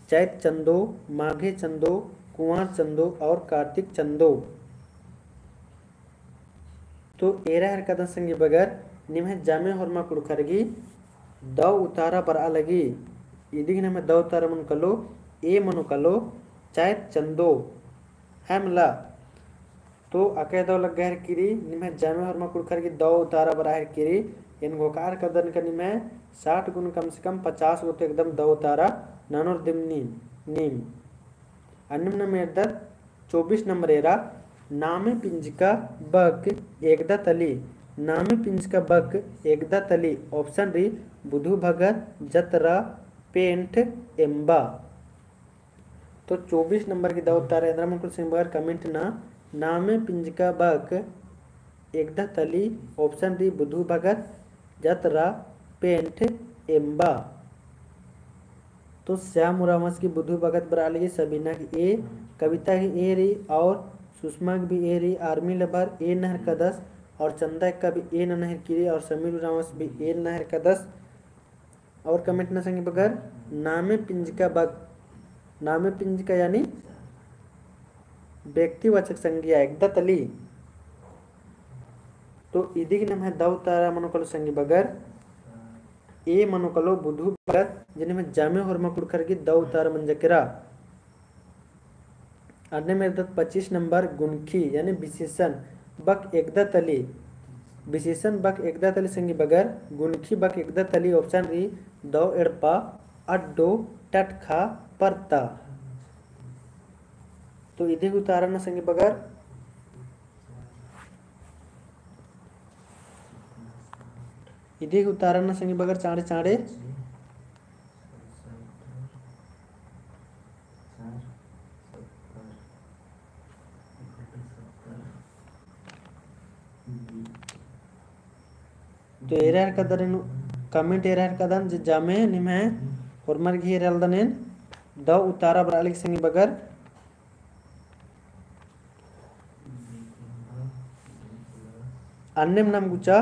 चैत चंदो, माघे चंदो, कुंवार चंदो और कार्तिक चंदो। तो एरा हेलरकदन संगी बगर, निम्है जामे होरमा कुँड़ुख़र गही दौ उतारा बरआ लगी। इदी गही नम्है दौ उतारा मनो कालो, A मनो कालो, चैत चंदो। है मला। तो अकय दौ लग्गा हेलरकी रई, निम्है जामे होरमा कुँड़ुख़र गही दौ उतारा बरआ हेलरकी रई। एन घोखा हेलरकदन का निम्है साठ गुन कम से कम पचास गो तो एकदम दौ उतारा ननोर दिम नीम, नीम। अन्नेम नाम एरदत चौबीस नंबर एरा, नामे पिंजका बक एकदा तली, नामे पिंजका बक एकदा तली। Option रई, बुधु भगत, जतरा, पेंठ, एम्बा। तो चौबीस नंबर गही दौ उतारा एन्दरा मनो कालो संगी बगर comment ना। नामे पिंजका बक एकदा तली, option रई बुधु भगत, जतरा, पेंठ, एम्बा। तो श्याम उराँवस गही बुधु भगत बरआ लगी, सबीना गही A, कविता गही A रई और सुषमा गही भी A रई, Army Lover A नना हेलरकदस और चंदा एक्का भी A नना हेलरकी रई और समीर उराँवस भी A नना हेलरकदस। और comment ना संगी बगर, नामे पिंजका बक, नामे पिंजका यानी व्यक्तिवाचक संज्ञा एकदा तली। तो इदी गही नम्है दौ उतारा मनो कालो संगी बगर, A मनो कालो बुधु भगत, जे निम्है जामे होरमा कुँड़ुख़र गही दौ उतारा मंजा केरा। अन्नेम एरदत पच्चीस नंबर गुनखी यानी विशेषण बक एकदा तली। विशेषण बक एकदा तली संगी बगर गुनखी बक एकदा तली। Option रई दौ एड़पा, अड्डो, टटखा, परता। तो इदी गही उतारा ना संगी बगर, इदी गही उतारा ना संगी बगर चाँड़े चाँड़े। तो एरा हेरकदन, comment एरा हेरकदन, जे जामे निम्है होरमर गही एरा हेलदन एन दौ उतारा बरआ लगी संगी बगर। अन्नेम नाम गुचा,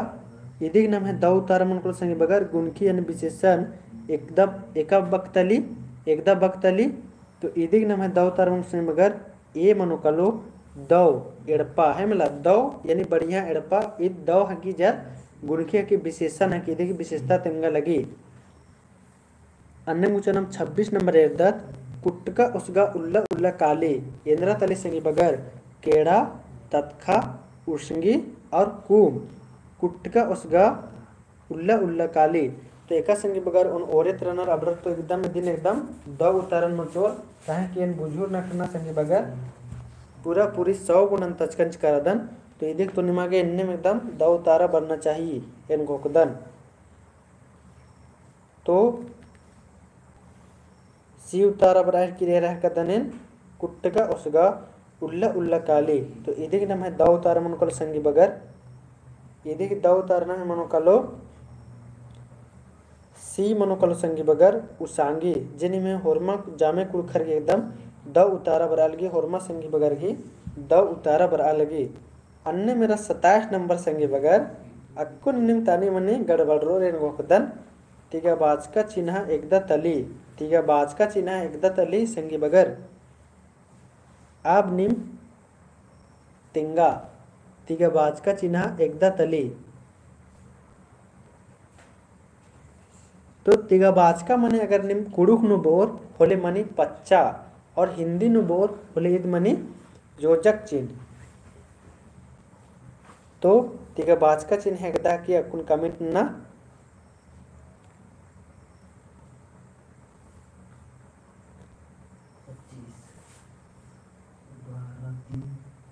इदिग नम्है दौ उतारा मनो कालो संगी बगर, गुनखी यानी विशेषण एकदम एका बक्तली, एकदा बक्तली, तो इदिग नम्है दौ उतारा मनो संगी बगर, ए मनो कालो दौ एड़पा, है मला दौ, यानी बढ़िया एड़पा, ईद दौ हकी जर गुनखी हकी विशेषण हकी, इदिग विशेषता तेंगा लगी। अन्नेम गुचा नाम छब्बीस नंबर एरदत, कुट्टका ओसगा उल्ला उल्ला काली, एन्दरा तली संगी बगर, केड़ा, ततखा, उर्संगी और कूम। कुट्टका ओसगा उल्ला उल्ला काली। तो एका संगी बगर ओन ओरेत रअनर अबड़र तो एकदम इदिन एकदम दौ उतारन मचोर, काहे कि एन बुझुर नखना संगी बगर पूरा पूरी सौ गुणन तचकन चिकारदन। तो इदिक तो निमागे एन्नेम एकदम दौ उतारा बरना चाहिए, एन घोकदन। तो सी उतारा बरआ हेरकी एरा हेरकदन एन, कुट्टका ओसगा उल्ला उल्ला काली। तो इदिक नम्है दौ उतारा मनो कालो संगी बगर, इदिक दौ उतारा नम्है मनो कालो, सी मनो कालो संगी बगर, उसांगी, जे निम्है होरमा जामे कुँड़ुख़र गही एकदम दौ उतारा बरआ लगी, होरमा संगी बगर गही दौ उतारा बरआ लगी। अन्नेम एरा सताइस नंबर संगी बगर, अक्कुन नीम तानी मनी गड़बड़रोर एन घोकदन, तिगा बाचका चिन्हा एकदा तली, तिगा बाचका चिन्हा एकदा तली संगी बगर। अब नीम तेंगा, तिगा बाचका चिन्हा एकदा तली। तो तिगा बाचका मने अगर नीम कुँड़ुख़ नू बओर होले मनी पच्चा और हिंदी नू बओर होले ईद मनी योजक चिन्ह। तो तिगा बाचका चिन्हा एकदा की अक्कुन comment नना।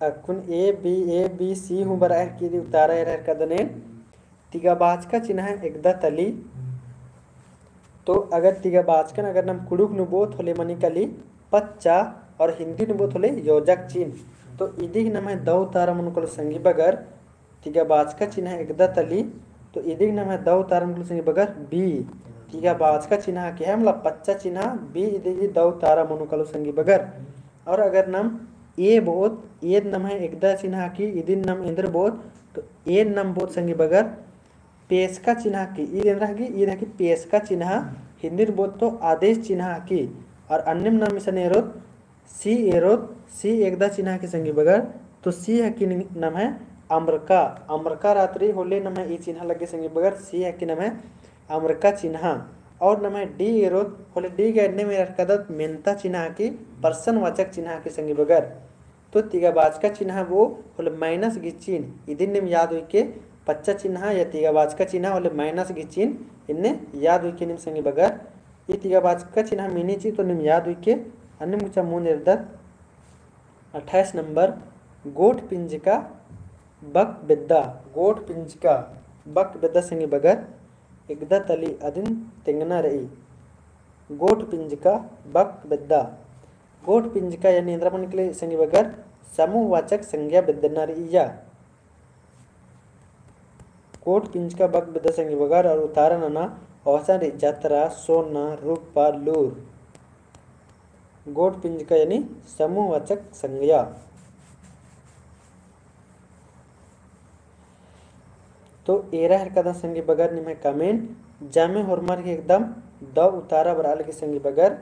अक्कुन A B, A B C हूँ बरआ हेरकी इदी उतारा एरा हेरकदन एन। तिगा बाचका चिन्हा एकदा तली। तो अगर तिगा बाचकन अगर नाम कुँड़ुख़ नू बओत होले मनी काली पच्चा और हिंदी नू बओत होले योजक चिन्ह। तो इदिक नम्है दौ उतारा मनो कालो संगी बगर, तिगा बाचका चिन्हा एकदा तली। तो इदिक नम्है दौ उतारा मनो कालो संगी बगर B। तिगा बाचका चिन्हा के है मला पच्चा चिन्हा, B इदिक दौ उतारा मनो कालो संगी बगर। और अगर नाम A बओत, A नम्है एकदा चिन्हा की, इदिन नाम एन्दर बओत, तो A नाम बओत संगी बगर पेसका चिन्हा की, ईद एन्दरा हकी, ईद हकी पेसका चिन्हा, हिंदी नू बओत तो आदेश चिन्हा की। और अन्नेम नाम इसन एरोत, C एरोत, C एकदा चिन्हा की संगी बगर, तो C हकी नम्है अमरका, अमरका रात्री होले नम्है ई चिन्हा लग्गी संगी बगर, C हकी नम्है अमरका चिन्हा। और नम्है D एरोत होले D गा एन्नेम एरा हेरकदत मेन्ता चिन्हा की, प्रश्नवाचक चिन्हा की संगी बगर। तो तिगा बाचका चिन्हा बओ होले minus गही चिन्ह, इदिन नीम याद उइके पच्चा चिन्हा या तिगा बाचका चिन्हा होले minus गही चिन्ह, इन्ने याद उइके नीम संगी बगर। ई तिगा बाचका चिन्हा मिनी ची तो नीम याद उइके। अन्नेम गुचा मुन्द एरदत अट्ठाईस नंबर, गोठ पिंजका बक बेद्दा, गोठ पिंजका बक बेद्दा संगी बगर एकदा तली अदिन तेंगना रई। गोठ पिंजका बक बेद्दा। गोठ पिंजका यानी एन्दरा मनो कालो संगी बगर समूहवाचक संज्ञा बेद्दना रई या। गोठ पिंजका बक बेद्दा संगी बगर और उतारा नना अवसान रई जतरा, सोना, रूपा, लूर। गोठ पिंजका यानी समूहवाचक संज्ञा। तो एरा हेरकदन संगी बगर निम्है comment, जामे होरमर गही एकदम दौ उतारा बरआ लगी संगी बगर।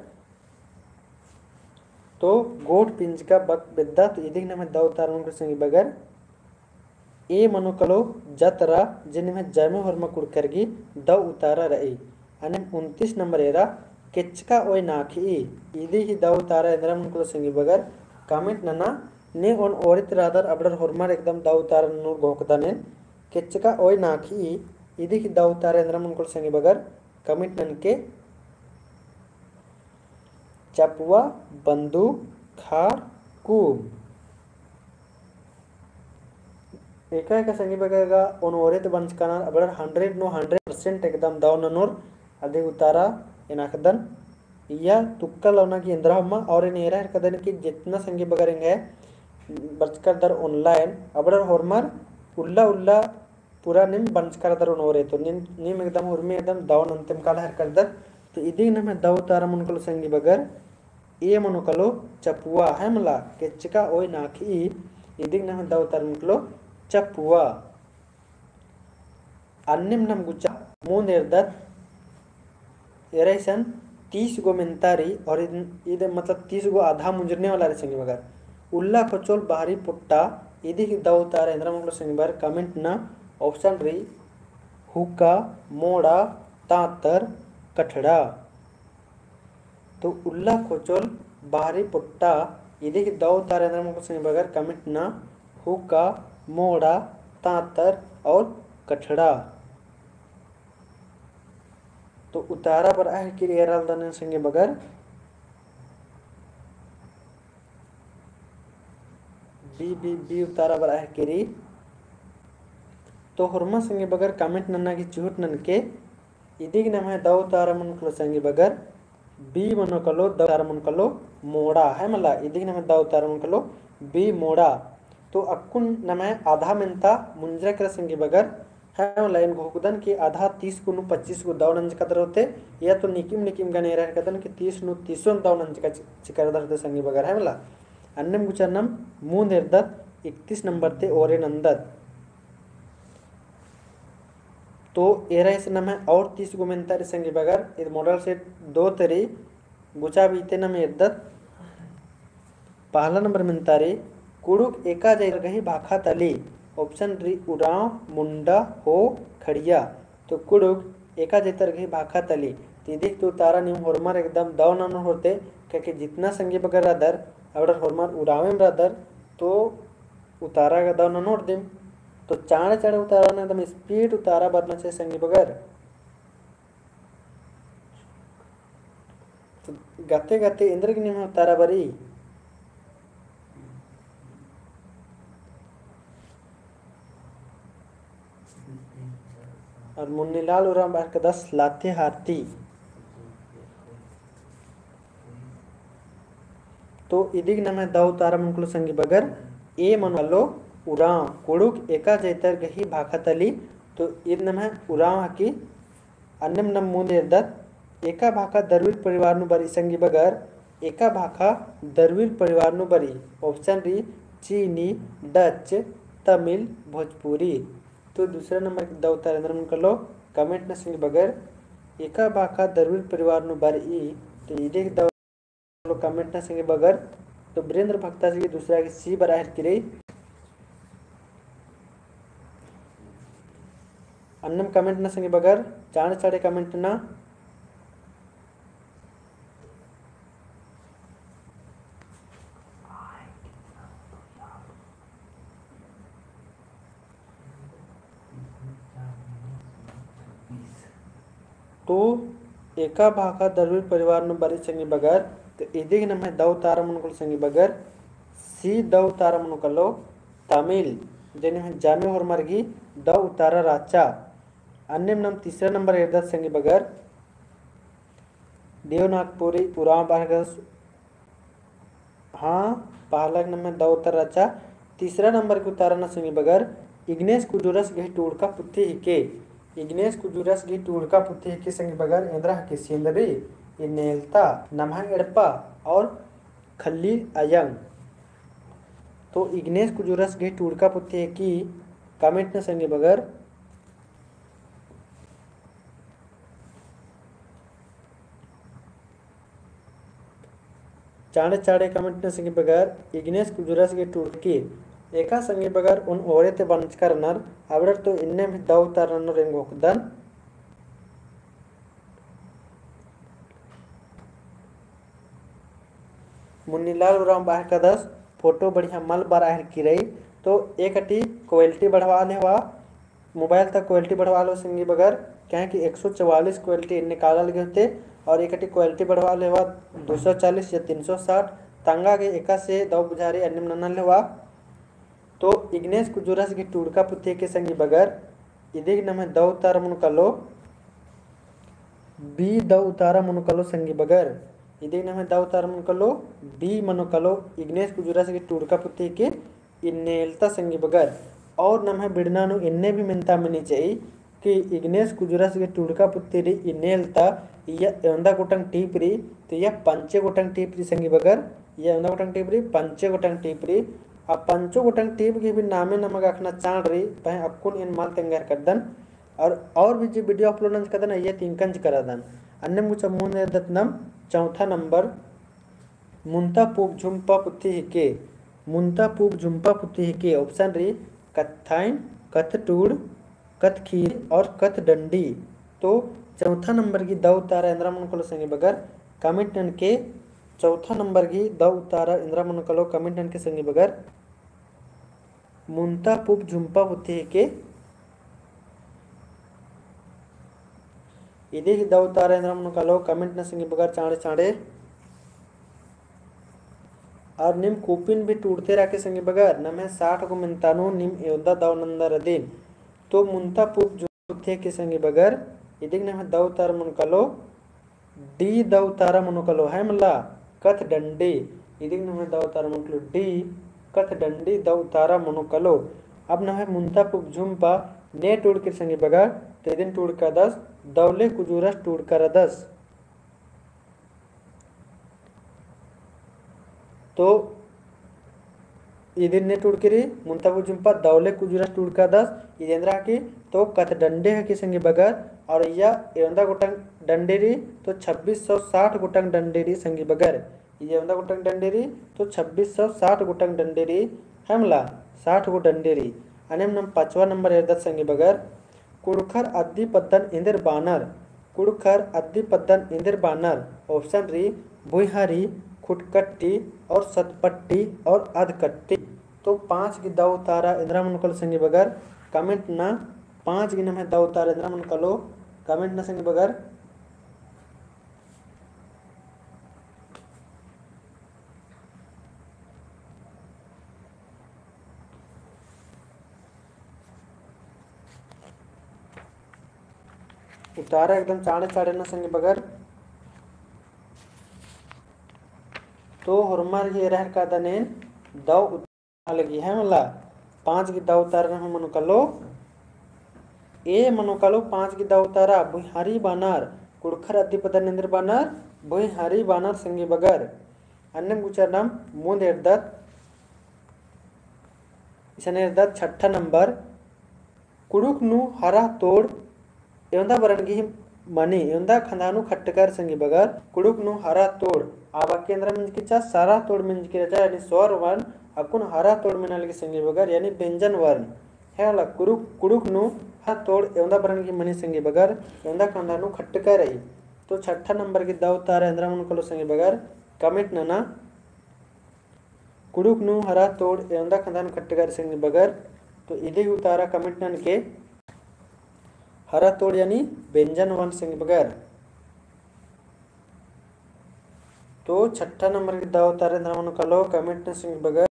तो गोठ पिंजका बक बेद्दा, तो इदिक नम्है दौ उतारा मनो कालो संगी बगर। A मनो कालो जतरा, जे निम्है जामे होरमा कुँड़ुख़र गही दौ उतारा रई। अन्नेम उनतीस नंबर एरा, केचका ओय नाखी, इदी ही दौ उतारा एन्दरा मनो कालो संगी बगर comment नना। ने ओन ओरित रअदर अबड़र होरमर एकदम दौ उतारा ननोर घोकदन एन। केचका ओय नाखी, इदी ही दौ उतारा एन्दरा मनो कालो संगी बगर comment ननके। चपुआ, बंदूक, खार, कूम। एका एका संगी बगर गा ओन ओरित बंचकानर अबड़र hundred नू hundred percent एकदम दौ ननोर अदी उतारा एन अख़दन। इया तुक्का लौना की एन्दरा हूँ मल, और एन एरा हेरकदन की जितना संगी बगर एंग्है बरचकर दर online अबड़र होरमर उल्ला उल्ला पूरा नीम बंचका रअदर ओन ओरे, तो नीम, नीम एकदम उर्मी एकदम दौ नन्तेम काला हर करदर। तो इदिग नम्है दौ उतारा मनो कालो संगी बगर, ए मनो कालो चपुआ, है मला, केचका ओय नाखी, इदिग नम्है दौ उतारा मनो कालो चपुआ। अन्नेम नम गुचा मुन्द एरदत, एरा इसन तीस गो मेन्ता रई और इद, इद मतलब तीस गो आधा मुंजरने वाला रई संगी बगर। उल्ला खोचोल बाहरी पोट्टा, इदिग दौ उतारा एन्दरा मनो कालो संगी बगर comment ना, option रई हुक्का, मोड़ा, तांतर, कठड़ा। तो उल्ला खोचोल बाहरी पोट्टा, इदिग दौ उतारा एन्दरा मनो कालो संगी बगर comment ना, हुक्का, मोड़ा, तांतर और कठड़ा। तो उतारा बरआ हेलकी रई एरा लदन संगी बगर। B, B, B उतारा बरआ हेलकी रई। तो होरमा संगी बगर comment नन्ना गे चिहुट ननके। इदिग नम्है दौ उतारा मनो कालो संगी बगर, B मनो कालो, दौ उतारा मनो कालो मोड़ा, है मला, इदिग नम्है दौ उतारा मनो कालो B मोड़ा। तो अक्कुन नम्है आधा मेन्ता मुंजरा केरा संगी बगर, है मला, एन घोखदन कि आधा तीस गो नू पच्चीस गो दौ नंजकादर होते, या तो निकिम निकिम गने एरा हेलकदन कि तीस नू तीसोन दौ नंजका चि-, चिकरदर होते संगी बगर, है मला। अन्नेम गुचा नम मुन्द एरदत इकतीस नंबर ती ओरे नन्दत। तो एरा इसन नम्है और तीस गो मेन्ता रई संगी बगर, इद model set दो ती रई, गुचा बीते नम एरदत। पहला नंबर मेन्ता रई, कुँड़ुख़ एका जैतर गही भाखा तली, option रई उराँव, मुंडा, हो, खड़िया। तो कुँड़ुख़ एका जैतर गही भाखा तली। तो इदिग तो उतारा नीम होरमर एकदम दौ ननोर होते, क्योंकि जितना संगी बगर रअदर, अबड़र होरमर उराँवेम रअदर, तो उतारा गा दौ ननोर दिम। तो चाँड़े चाँड़े उतारा ना, एकदम speed उतारा बरना चाहिए संगी बगर। तो गते गते एन्देरगे निम्है उतारा बरई। और मुन्नीलाल उराँव बअर कादस लातेहार ती। तो इदिग नम्है दौ उतारा मनो कालो संगी बगर, ए मनो कालो उराँव, कुँड़ुख़ एका जैतर गही भाखा तली। तो इद नम्है उराँव हकी। अन्नेम नम मुन्द एरदत, एका भाखा दरविल परिवार नू बरई संगी बगर, एका भाखा दरविल परिवार नू बरई। Option रई चीनी, डच, तमिल, भोजपुरी। तो दूसरा नंबर दौ उतारा एन्दरा मनो कालो comment ना संगी बगर, एका भाखा दरविल परिवार नू बरई। तो इदिग दौ comment ना संगी बगर। तो वीरेंद्र भक्ता जी दूसरा गे C बरआ हेलकी रई। अन्नेम comment ना संगी बगर, चाँड़े चाँड़े comment ना। तो एका भाखा दरविल परिवार नू बरई संगी बगर, तो इदिग नम्है दौ उतारा मनो कालो संगी बगर, C दौ उतारा मनो कालो तमिल, जे नम्है जामे होरमर गही दौ उतारा रहचा। अन्नेम नम तीसरा नंबर एरदत संगी बगर, देवनागपुरी उराँव बअर कादस हाँ, पहला नम्है दौ उतारा रहचा। तीसरा नंबर गही उतारा ना संगी बगर, इग्नेस कुजूरस गही टूड़का पुथी हिके। इग्नेस कुजूरस गही टूड़का पुथी हिके संगी बगर, एन्दरा हके सेंदरी, इन्नेलता, नम्है एड़पा और खल्ली अयंग। तो इग्नेस कुजूरस गही टूड़का पुथी हिके comment ना संगी बगर। चाँड़े चाँड़े comment ना संगी बगर, इग्नेस कुजूरस गही टूड़की। एका संगी बगर ओन ओरे ती बंचका रअनर, अबड़र तो इन्ने भी दौ उतारा ननोर एन घोखदन। मुन्नीलाल उराँव बअर कादस, photo बढ़िया मल बरआ हेलकी रई, तो एकटी quality बढ़वा ले हवा। Mobile ता quality बढ़वा लो संगी बगर, काहे कि एक सौ चवालीस quality एन्ने काला लगे होते, और एकटी quality बढ़वा ले हवा दो सौ चालीस या तीन सौ साठ, तंगा गे एकासे दौ बुझारी अन्नेम नना ले हवा। तो इग्नेस कुजूरस गही टूड़का पुथी हिके संगी बगर, इदिग नम्है दौ उतारा मनो कालो, B दौ उतारा मनो कालो संगी बगर। इदिग नम्है दौ उतारा मनो कालो, B मनो कालो, इग्नेस कुजूरस गही टूड़का पुथी हिके, इन्नेलता संगी बगर। और नम्है बिड़ना नू इन्ने भी मेन्ता मनी चाही कि इग्नेस कुजुरस गे टूड़का पुत्ती रई, इन्ने एल्ता इय्या एवंदा गोटंग टीप रई, तो इय्या पंचे गोटंग टीप रई संगी बगर, इय्या एवंदा गोटंग टीप रई, पंचे गोटंग टीप रई। आ पंचो गोटंग टीप गे भी नामे नमक अखना चाड़ रई, पहें अक्कुन एन मल तेंगहर करदन। और, और भी जे video upload नंज करदन, इय्या तिंकंज करदन। अन्नेम गुचा मुन्द एरदत नम चौथा नंबर, मुन्ता पूप झुम्पा पुत्ती हिके, मुन्ता पूप झुम्पा पुत्ती हिके। Option रई कत्थाइन, कत्थटूड़, कत्थखीरी और कत्थडंडी। तो चौथा नंबर गही दौ उतारा एन्दरा मनो कालो संगी बगर comment ननके। चौथा नंबर गही दौ उतारा एन्दरा मनो कालो comment ननके संगी बगर। मुन्ता पूप झुम्पा पुत्ती हिके। इदी गही दौ उतारा एन्दरा मनो कालो comment नना संगी बगर चाँड़े चाँड़े। और नीम कुपिन भी टूड़ते रअके संगी बगर, नम्है साठ गो मेन्ता नू नीम एवंदा दौ नंदर अदिन। तो मुन्ता पूप झुम्पा पुत्ती हिके संगी बगर, इदी गही नम्है दौ उतारा मनो कालो D दौ उतारा मनो कालो, है मला, कत्थडंडी। इदी गही नम्है दौ उतारा मनो कालो D, कत्थडंडी दौ उतारा मनो कालो। अब नम्है मुन्ता पूप झुम्पा ने टूड़की रई संगी बगर, तो इदिन टूड़कादस, दौले कुजुरस टूड़का रअदस। तो इदिन ने टूड़की रई, मुन्ता पूप झुम्पा दौले कुजुरस टूड़कादस, इदी एन्दरा हिकी, तो कत्थडंडी हिकी संगी बगर, और इय्या एवंदा गोटंग डंडी रई, तो छब्बीस सौ साठ गोटंग डंडी रई संगी बगर। इय्या एवंदा गोटंग डंडी रई, तो छब्बीस सौ साठ गोटंग डंडी रई, है मला, साठ गो डंडी रई। अन्नेम नम पाँचवा नंबर एरदत संगी बगर, कुँड़ुख़र अद्दी पद्दन एन्देर बानर, कुँड़ुख़र अद्दी पद्दन एन्देर बानर। Option रई भुइँहरी, खुटकट्टी और सतपट्टी और अधकट्टी। तो पाँच गही दौ उतारा एन्दरा मनो कालो संगी बगर comment नना, पाँच गही नम्है दौ उतारा एन्दरा मनो कालो comment नना संगी बगर। उतारा एकदम चाँड़े चाँड़े नना संगी बगर। तो होरमर गही एरा हेलरकदन एन दौ उतारा लगी, है मला, पाँच गही दौ उतारा नम्है मनो कालो, A मनो कालो पाँच गही दौ उतारा, भुइँहरी बानर, कुँड़ुख़र अद्दी पद्दन एन्देर बानर, भुइँहरी बानर संगी बगर। अन्नेम गुचा नम मुन्द एरदत, इसन एरदत छठा नंबर, कुँड़ुख़ नू हरा तोड़ एवंदा बरन गही मनी, एवंदा खंधा नू खट्टका रई संगी बगर। कुँड़ुख़ नू हरा तोड़, आ वाक्य एन्दरा मेंजकी रहचा, सरा तोड़ मेंजकी रहचा, यानी स्वर वर्ण, अक्कुन हरा तोड़ मेना लगी संगी बगर, यानी व्यंजन वर्ण। है मला, कुँड़ुख़, कुँड़ुख़ नू हरा तोड़ एवंदा बरन गही मनी संगी बगर, एवंदा खंधा नू खट्टका रई। तो छठा नंबर गही दौ उतारा एन्दरा मनो कालो संगी बगर comment नना। कुँड़ुख़ नू हरा तोड़ एवंदा खंधा नू खट्टका रई संगी बगर। तो इदी गही उतारा comment ननके, हरा तोड़ यानी व्यंजन वर्ण संगी बगर। तो छठा नंबर गही दौ उतारा एन्दरा मनो कालो comment नना संगी बगर।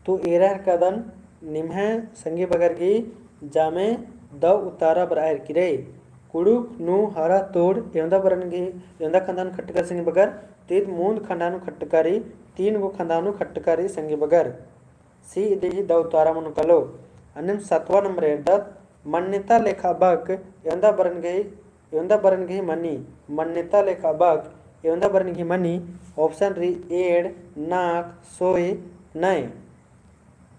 तो एरा हेलरकदन निम्है संगी बगर गही जामे दौ उतारा बरआ हेलरकी रई। कुँड़ुख़ नू हरा तोड़ एवंदा बरन गही, एवंदा खंधा नू खट्टका रई संगी बगर, तो ईद मुन्द खंधा नू खट्टका रई, तीन गो खंधा नू खट्टका रई संगी बगर। C इदी गही दौ उतारा मनो कालो। अन्नेम सतवा नंबर एरदत, मन्नेता लेखा बक एवंदा बरन गही, एवंदा बरन गही मनी, मन्नेता लेखा बक एवंदा बरन गही मनी। Option रई एंड़, नाक, सोय, नय।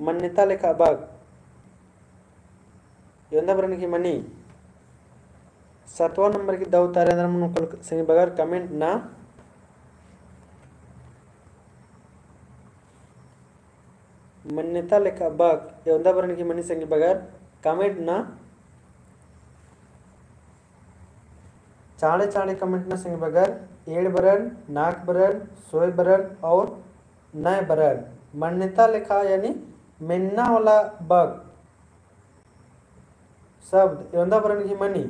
मन्नेता लेखा बक एवंदा बरन गही मनी। सतवा नंबर गही दौ उतारा एन्दरा मनो कालो संगी बगर comment नना। मन्नेता लेखा बक एवंदा बरन गही मनी संगी बगर comment नना। चाँड़े चाँड़े comment नना संगी बगर, एंड़ बरन, नाक बरन, सोय बरन और नय बरन। मन्नेता लेखा यानी मेन्ना वाला बक शब्द एवंदा बरन गही मनी।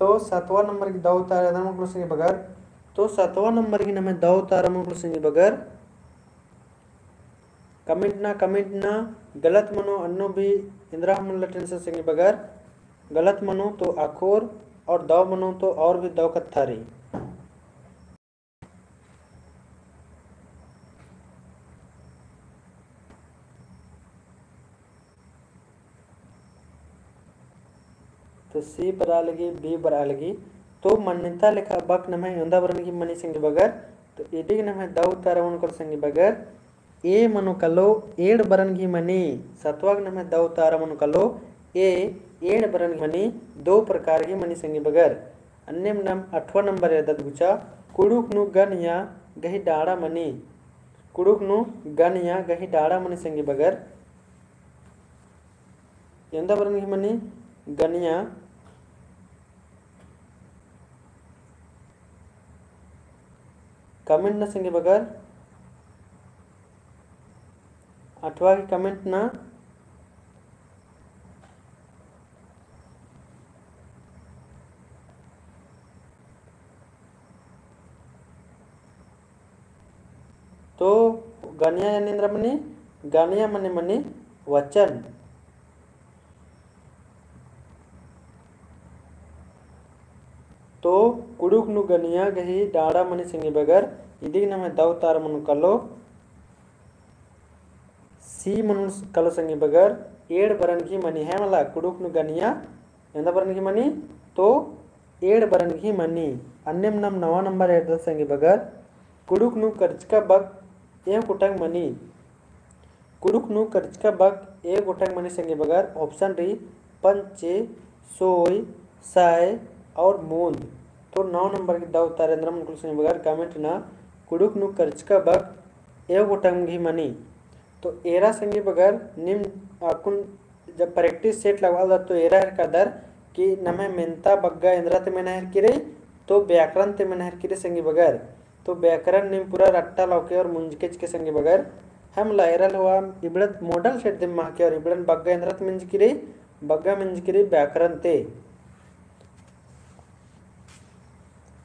तो सतवा नंबर गही दौ उतारा एन्दरा मनो कालो संगी बगर। तो सतवा नंबर गही नम्है दौ उतारा मनो कालो संगी बगर, Comment नना, comment नना, गलत मनो अन्नु भी एन्दरा हूँ मल्ला tension संगी बगर, गलत मनो तो अख़ोर और दव मनो तो और भी दव कत्था रई। तो C बरआ लगी, B बरआ लगी। तो मन्नता लेखा बक नम्है एवंदा बरन गही मनी संगी बगर। तो इदिग नम्है दव उतारा मनो कालो संगी बगर, A मनो कालो एंड़ बरन गही मनी। सतवाग नम्है दव उतारा मनो कालो A एंड़ बरन गही मनी, दो प्रकार गही मनी संगी बगर। अन्नेम नाम अठवा नंबर एरदत गुचा, कुँड़ुख़ नू गन या गही डाड़ा मनी। कुँड़ुख़ नू गन या गही डाड़ा मनी संगी बगर। एवंदा बरन गही मनी गनिया। Comment नना संगी बगर। अठवा गही comment नना। तो गनिया यानी एन्दरा मनी, गनिया मने मनी वचन। तो कुँड़ुख़ नू गनिया गही डाड़ा मनी संगी बगर, इदिग नम्है दव उतारा मनो कालो। C मनो कालो संगी बगर, एंड़ बरन गही मनी है मला, कुँड़ुख़ नू गनिया एवंदा बरन गही मनी, तो एंड़ बरन गही मनी। अन्नेम नाम नवा नंबर एरदत संगी बगर, कुँड़ुख़ नू करचका बक एव गोटंग मनी। कुँड़ुख़ नू करचका बक एव गोटंग मनी संगी बगर, option रई पंचे, सोय, साय और मूंद। तो नौ नंबर गही दव उतारा एन्दरा मनो कालो संगी बगर comment नना, कुँड़ुख़ नू करचका बक एव गोटंग गही मनी। तो एरा संगी बगर नीम अक्कुन जब practice set लगवालदर तो एरा हेरकादर कि नम्है मेन्ता बग्गे एन्दरा ती मेना हेरकी रई, तो व्याकरण ती मेना हेरकी रई संगी बगर। तो व्याकरण नीम पूरा रट्टा लौके और मुंजके चिके संगी बगर। हम ला एरा लवा इबड़त model set दिम महके और इबड़न बग्गे एन्दरा ती मेंजकी रई, बग्गे मेंजकी रई व्याकरण ती।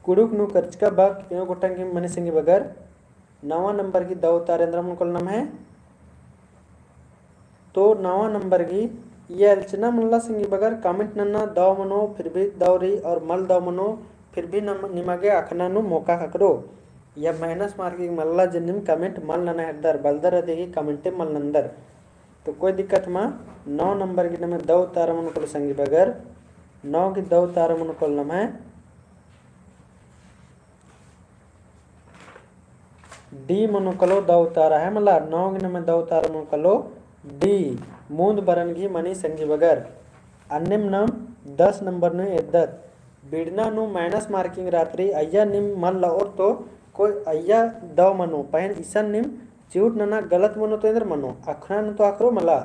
कुँड़ुख़ नू करचका बक एव गोटंग गही मनी संगी बगर। नवा नंबर गही दव उतारा एन्दरा मनो कालो नम्है। तो नवा नंबर गही, एल्चना मल्ला संगी बगर comment नना दव मनो, फिर भी दव रई और मल दव मनो, फिर भी नम-, निमा गे अख़ना नू मौका ख़क्खरो। या minus marking मल्ला जे नीम comment मल नना हेरदर, बलदर अदिगे comment मल नन्दर। तो कोई दिक्कत मा, नौ नंबर गही नम्है दव उतारा मनो कालो संगी बगर, नौ गही दव उतारा मनो कालो नम्है D मनो कालो दव उतारा है मला, नौ गही नम्है दव उतारा मनो कालो D, मूंद बरन गही मनी संगी बगर। अन्नेम नाम दस नंबर नू एरदत। बिड़ना नू minus marking रअत रई, अइय्या नीम मल लओर तो कोई अइय्या दव मनो, पहें इसन नीम चिहुट नना गलत मनो तो एन्दर मनो, अख़ना नू तो अख़रो मला।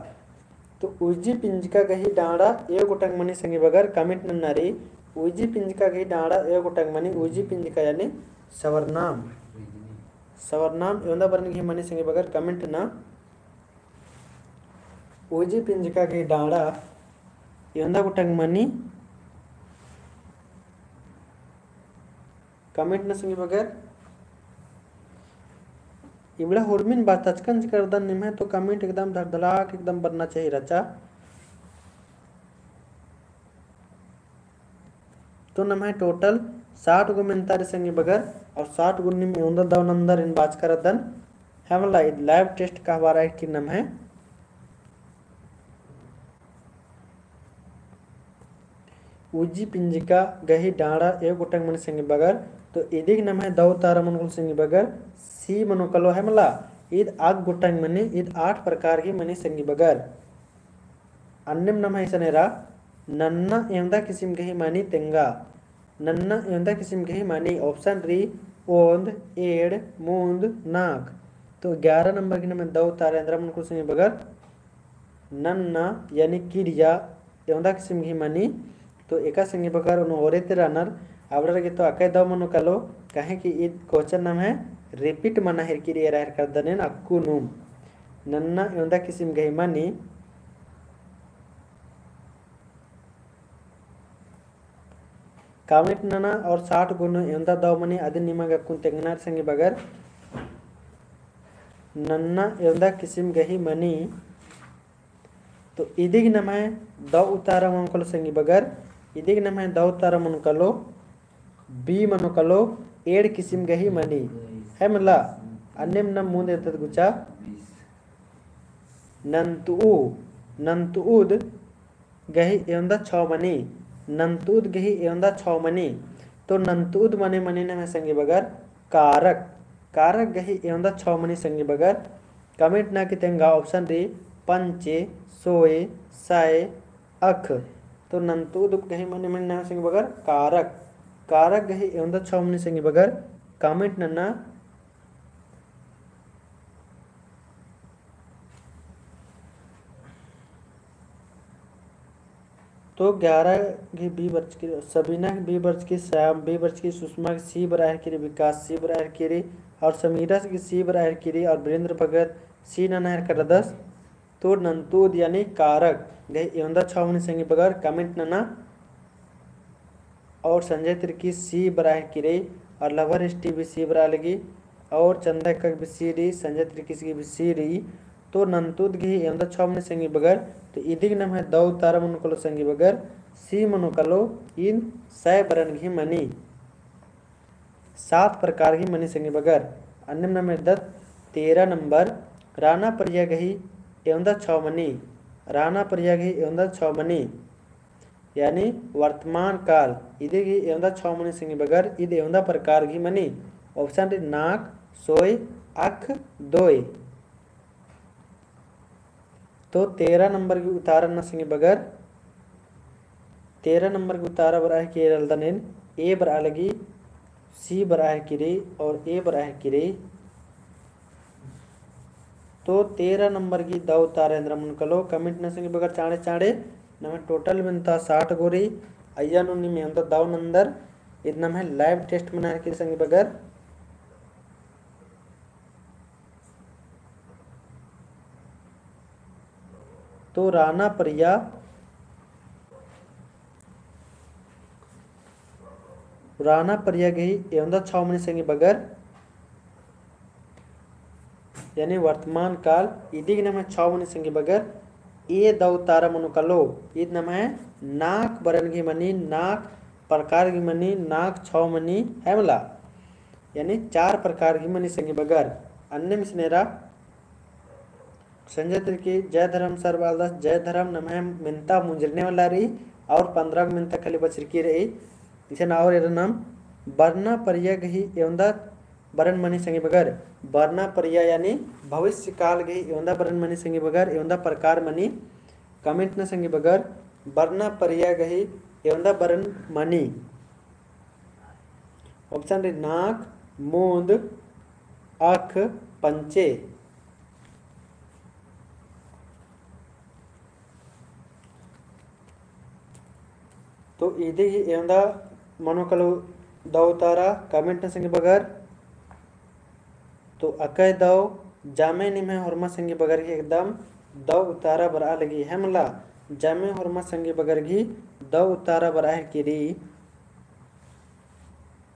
तो उइजी पिंजका गही डाड़ा एव गोटंग मनी संगी बगर comment नन्ना रई। उइजी पिंजका गही डाड़ा एव गोटंग मनी, उइजी पिंजका यानी सर्वनाम। सर्वनाम एवंदा बरन गही मनी संगी बगर comment नना। उइजी पिंजका गही डाड़ा एवंदा गोटंग मनी comment नना संगी बगर। इबड़ा हुरमिन बाचकन चिकरदन निम्है तो comment एकदम धड़धड़ाक एकदम बरना चाहिए रहचा। तो नम्है total साठ गो मेन्ता रई संगी बगर, और साठ गो नीम एवंदा दव नन्दर एन बाचका रअदन। है मला, ईद live test कहबारा है कि नम्है उइजी पिंजका गही डाड़ा एव गोटंग मनी संगी बगर। तो इदिग नम्है दव उतारा मनो कालो संगी बगर, C मनो कालो है मला, ईद आग गोटंग मनी, ईद आठ प्रकार गही मनी संगी बगर। अन्नेम नम्है इसन एरा, नन्ना एवंदा किसिम गही मनी तेंगा। नन्ना एवंदा किसिम गही मनी, option रई ओन्द, एंड़, मूंद, नाख़। तो ग्यारह नंबर गही नम्है दव उतारा एन्दरा मनो कालो संगी बगर, नन्ना यानी किरिया एवंदा किसिम गही मनी। तो एका संगी बगर ओन ओरे ती रअनर, अबड़ार गे तो अकय दव मनो कालो, काहे कि ईद question नम्है repeat मना हेरकी रई, एरा हेरकादन एन अक्कुनुम। नन्ना एवंदा किसिम गही मनी। Comment नना और साठ गो नू एवंदा दव मनी अदिन निमा गे अक्कुन तेंगना रई संगी बगर। नन्ना एवंदा किसिम गही मनी। तो इदिग नम्है दौ उत्तरा मनो कालो संगी बगर, इदिग नम्है दौ उत्तरा मनो कालो, B मनो कालो, एंड़ किसिम गही मनी। है मला, अन्नेम नम मुन्द एरदत गुचा। नन्तुउ, नन्तुउद गही एवंदा छौ मनी, नन्तुउद गही एवंदा छौ मनी। तो नन्तुउद मने मनी नम्है संगी बगर कारक, कारक गही एवंदा छौ मनी संगी बगर। Comment नना की तेंगा option रई पंचे, सोए, सए, अख। तो नन्तुउद गही मने मनी नम्है संगी बगर कारक, कारक गही एवंदा छौ मनी संगी बगर comment नना। तो ग्यारह गही B बरचकी रई, सबीना गही B बरचकी रई, श्याम B बरचकी रई, सुषमा गही C बरआ हेलरकी रई, विकास C बरआ हेलरकी रई, और समीरा गही C बरआ हेलरकी रई, और वीरेंद्र भगत C नना हेलरकी रअदस। तो नन्तुउद यानी कारक गही एवंदा छौ मनी संगी बगर comment नना। और संजय तिर्की C बरआ हेलरकी रई, और लवर ST भी C बरआ लगी, और चंदा एक्का गही भी C रई, संजय तिर्कीस गही भी C रई। तो नन्तुउद गही एवंदा छौ मनी संगी बगर। तो इदिग नम्है दौ उत्तरा मनो कालो संगी बगर, C मनो कालो, ईद सए बरन गही मनी। सात प्रकार गही मनी संगी बगर। अन्नेम नम एरदत तेरह नंबर, राना परिया गही एवंदा छौ मनी, राना परिया गही एवंदा छौ मनी, यानी वर्तमान काल, इदिग गही एवंदा छौ मनी संगी बगर, ईद एवंदा प्रकार गही मनी। Option रई नाक, सोय, अख, दोय। तो तेरह नंबर गही उत्तरा नना संगी बगर, तेरह नंबर गही उत्तरा बरआ हेलरकी रई, एरदन एन, A बरआ लगी, C बरआ हेलरकी रई और A बरआ हेलरकी रई। तो तेरह नंबर गही दौ उत्तरा एन्दरा मनो कालो comment नना संगी बगर चाँड़े चाँड़े। नम्है total मेन्ता साठ गो रई, अइय्या नू नीम एवंदा दौ नन्दर, ईद नम्है live test मना हेलरकी रई संगी बगर। तो राना परिया, राना परिया गही एवंदा छौ मनी संगी बगर, यानी वर्तमान काल, इदिग नम्है छौ मनी संगी बगर, A दौ उत्तरा मनो कालो, ईद नम्है नाक बरन गही मनी, नाक प्रकार गही मनी, नाक छौ मनी, है मला। यानी चार प्रकार गही मनी संगी बगर। अन्नेम इसन एरा संजय तिर्की, जय धर्म sir बआलदस, जय धर्म। नम्है मेन्ता मुंजरने वाला रई और पन्द्रह गो मेन्ता खाली बचरकी रई। इसन और एरा नम बरना परिया गही एवंदा बरन मनी संगी बगर, बरना परिया यानी भविष्य काल गही एवंदा बरन मनी संगी बगर, एवंदा प्रकार मनी। Comment नना संगी बगर, बरना परिया गही एवंदा बरन मनी। Option रई नाक, मूंद, अख, पंचे। तो इदी ही एवंदा मनो कालो दौ उत्तरा comment नना संगी बगर। तो अकय दौ जामे निम्है होरमा संगी बगर गही एकदम दौ उत्तरा बरआ लगी है मला। जामे होरमा संगी बगर गही दौ उत्तरा बरआ हेलरकी रई।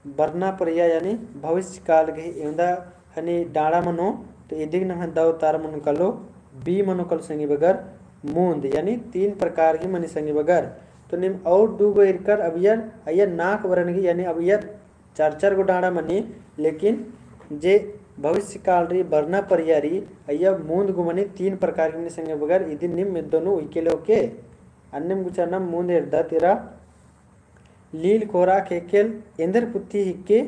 बरना परिया यानी भविष्य काल गही एवंदा हनी डाड़ा मनो, तो इदिग नम्है दौ उत्तरा मनो कालो, B मनो कालो संगी बगर मूंद, यानी तीन प्रकार गही मनी संगी बगर। तो नीम और दू गो ईरकर अबियर, अइयर नाक बरन गही, यानी अबियर चार चार गो डाड़ा मनी, लेकिन जे भविष्य काल रई, बरना परिया रई, अइया मूंद गो मनी तीन प्रकार गही मनी संगी बगर, इदिन नीम मेद्दो नू उइके लेओके। अन्नेम गुचा नम मूंद एरदत एरा। लील खोरा ख़ेख़ेल एन्देर पुथी हिके,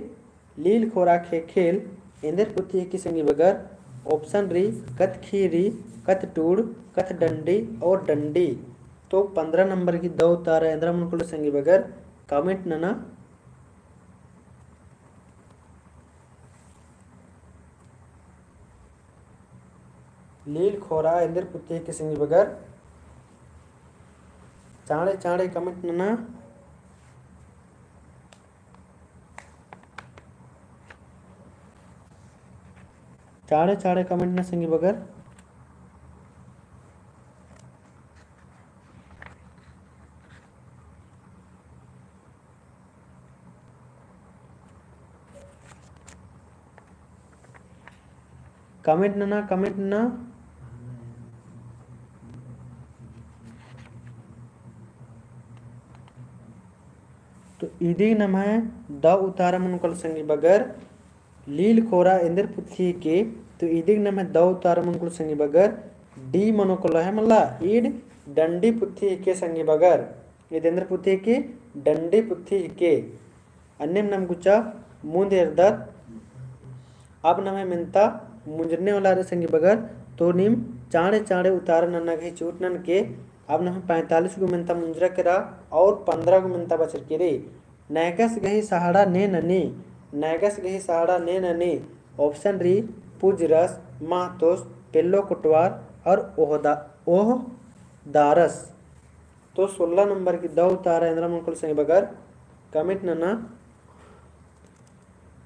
लील खोरा ख़ेख़ेल एन्देर पुथी हिके संगी बगर। Option रई कत्थ ख़ीरी, कत्थ टूड़, कत्थ डंडी और डंडी। तो पन्द्रह नंबर गही दौ उत्तरा एन्दरा मनो कालो संगी बगर comment नना। लील खोरा एन्देर पुथी हिके संगी बगर। चाँड़े चाँड़े comment नना। चाँड़े चाँड़े comment नना संगी बगर। Comment नना, comment नना। तो इदिग नम्है दव उतारा मनो कालो संगी बगर, लील खोरा एन्देर पुथी हिके। तो इदिग नम्है दव उतारा मनो कालो संगी बगर, D मनो कालो है मला, ईड डंडी पुथी हिके संगी बगर। ईद एन्देर पुथी हिके, डंडी पुथी हिके। अन्नेम नम गुचा मुन्द एरदत। अब नम्है मेन्ता मुंजरने वाला रई संगी बगर, तो नीम चाँड़े चाँड़े उतारा नन्ना गही चूट ननके। अब नम्है पैंतालीस गो मेन्ता मुंजरा केरा और पन्द्रह गो मेन्ता बचर केरे। नैगस गही सहाड़ा ने ननी, नैगस गही सहाड़ा ने ननी। Option रई पुजरस, महतोस, पेल्लो कोटवार और ओहदा-, ओहदारस। तो सोलह नंबर की दव उतारा एन्दरा मनो कालो संगी बगर, comment नना।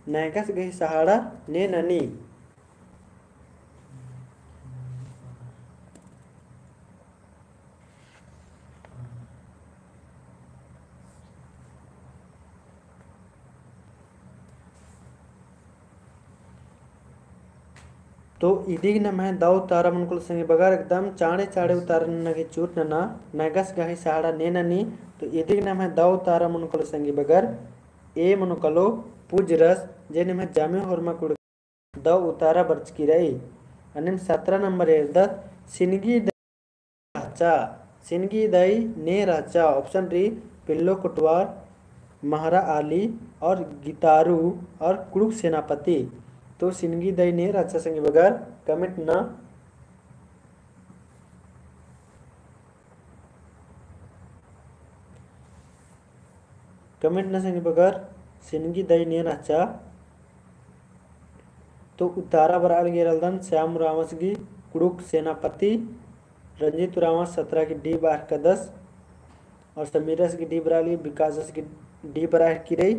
नैगस गही सहाड़ा ने ननी। तो इदिग नम्है दव उतारा मनो कालो संगी बगर एकदम चाँड़े चाँड़े उतारा नन्ना गही चूट नना, नैगस गही सहाड़ा ने ननी। तो इदिग नम्है दव उतारा मनो कालो संगी बगर, A मनो कालो पुजरस, जे नम्है जामे होरमा कुँड़ुख़ दव उतारा बरचकी रई। अन्नेम सतरा नंबर एरदत, सिनगी दई रहचा, सिनगी दई ने रहचा। Option रई पेल्लो कोटवार, महरा आली और गितारू और कुँड़ुख़ सेनापति। तो सिनगी दई ने रहचा संगी बगर, comment नना। Comment नना संगी बगर, सिनगी दई ने रहचा। तो उतारा बरआ लगी एरा लगदन श्याम उराँवस गही कुँड़ुख़ सेनापति, रंजीत उराँवस सतरा गही D बरआ हेलरकदस, और समीरस गही D बरआ लगी, विकासस गही D बरआ हेलरकी रई।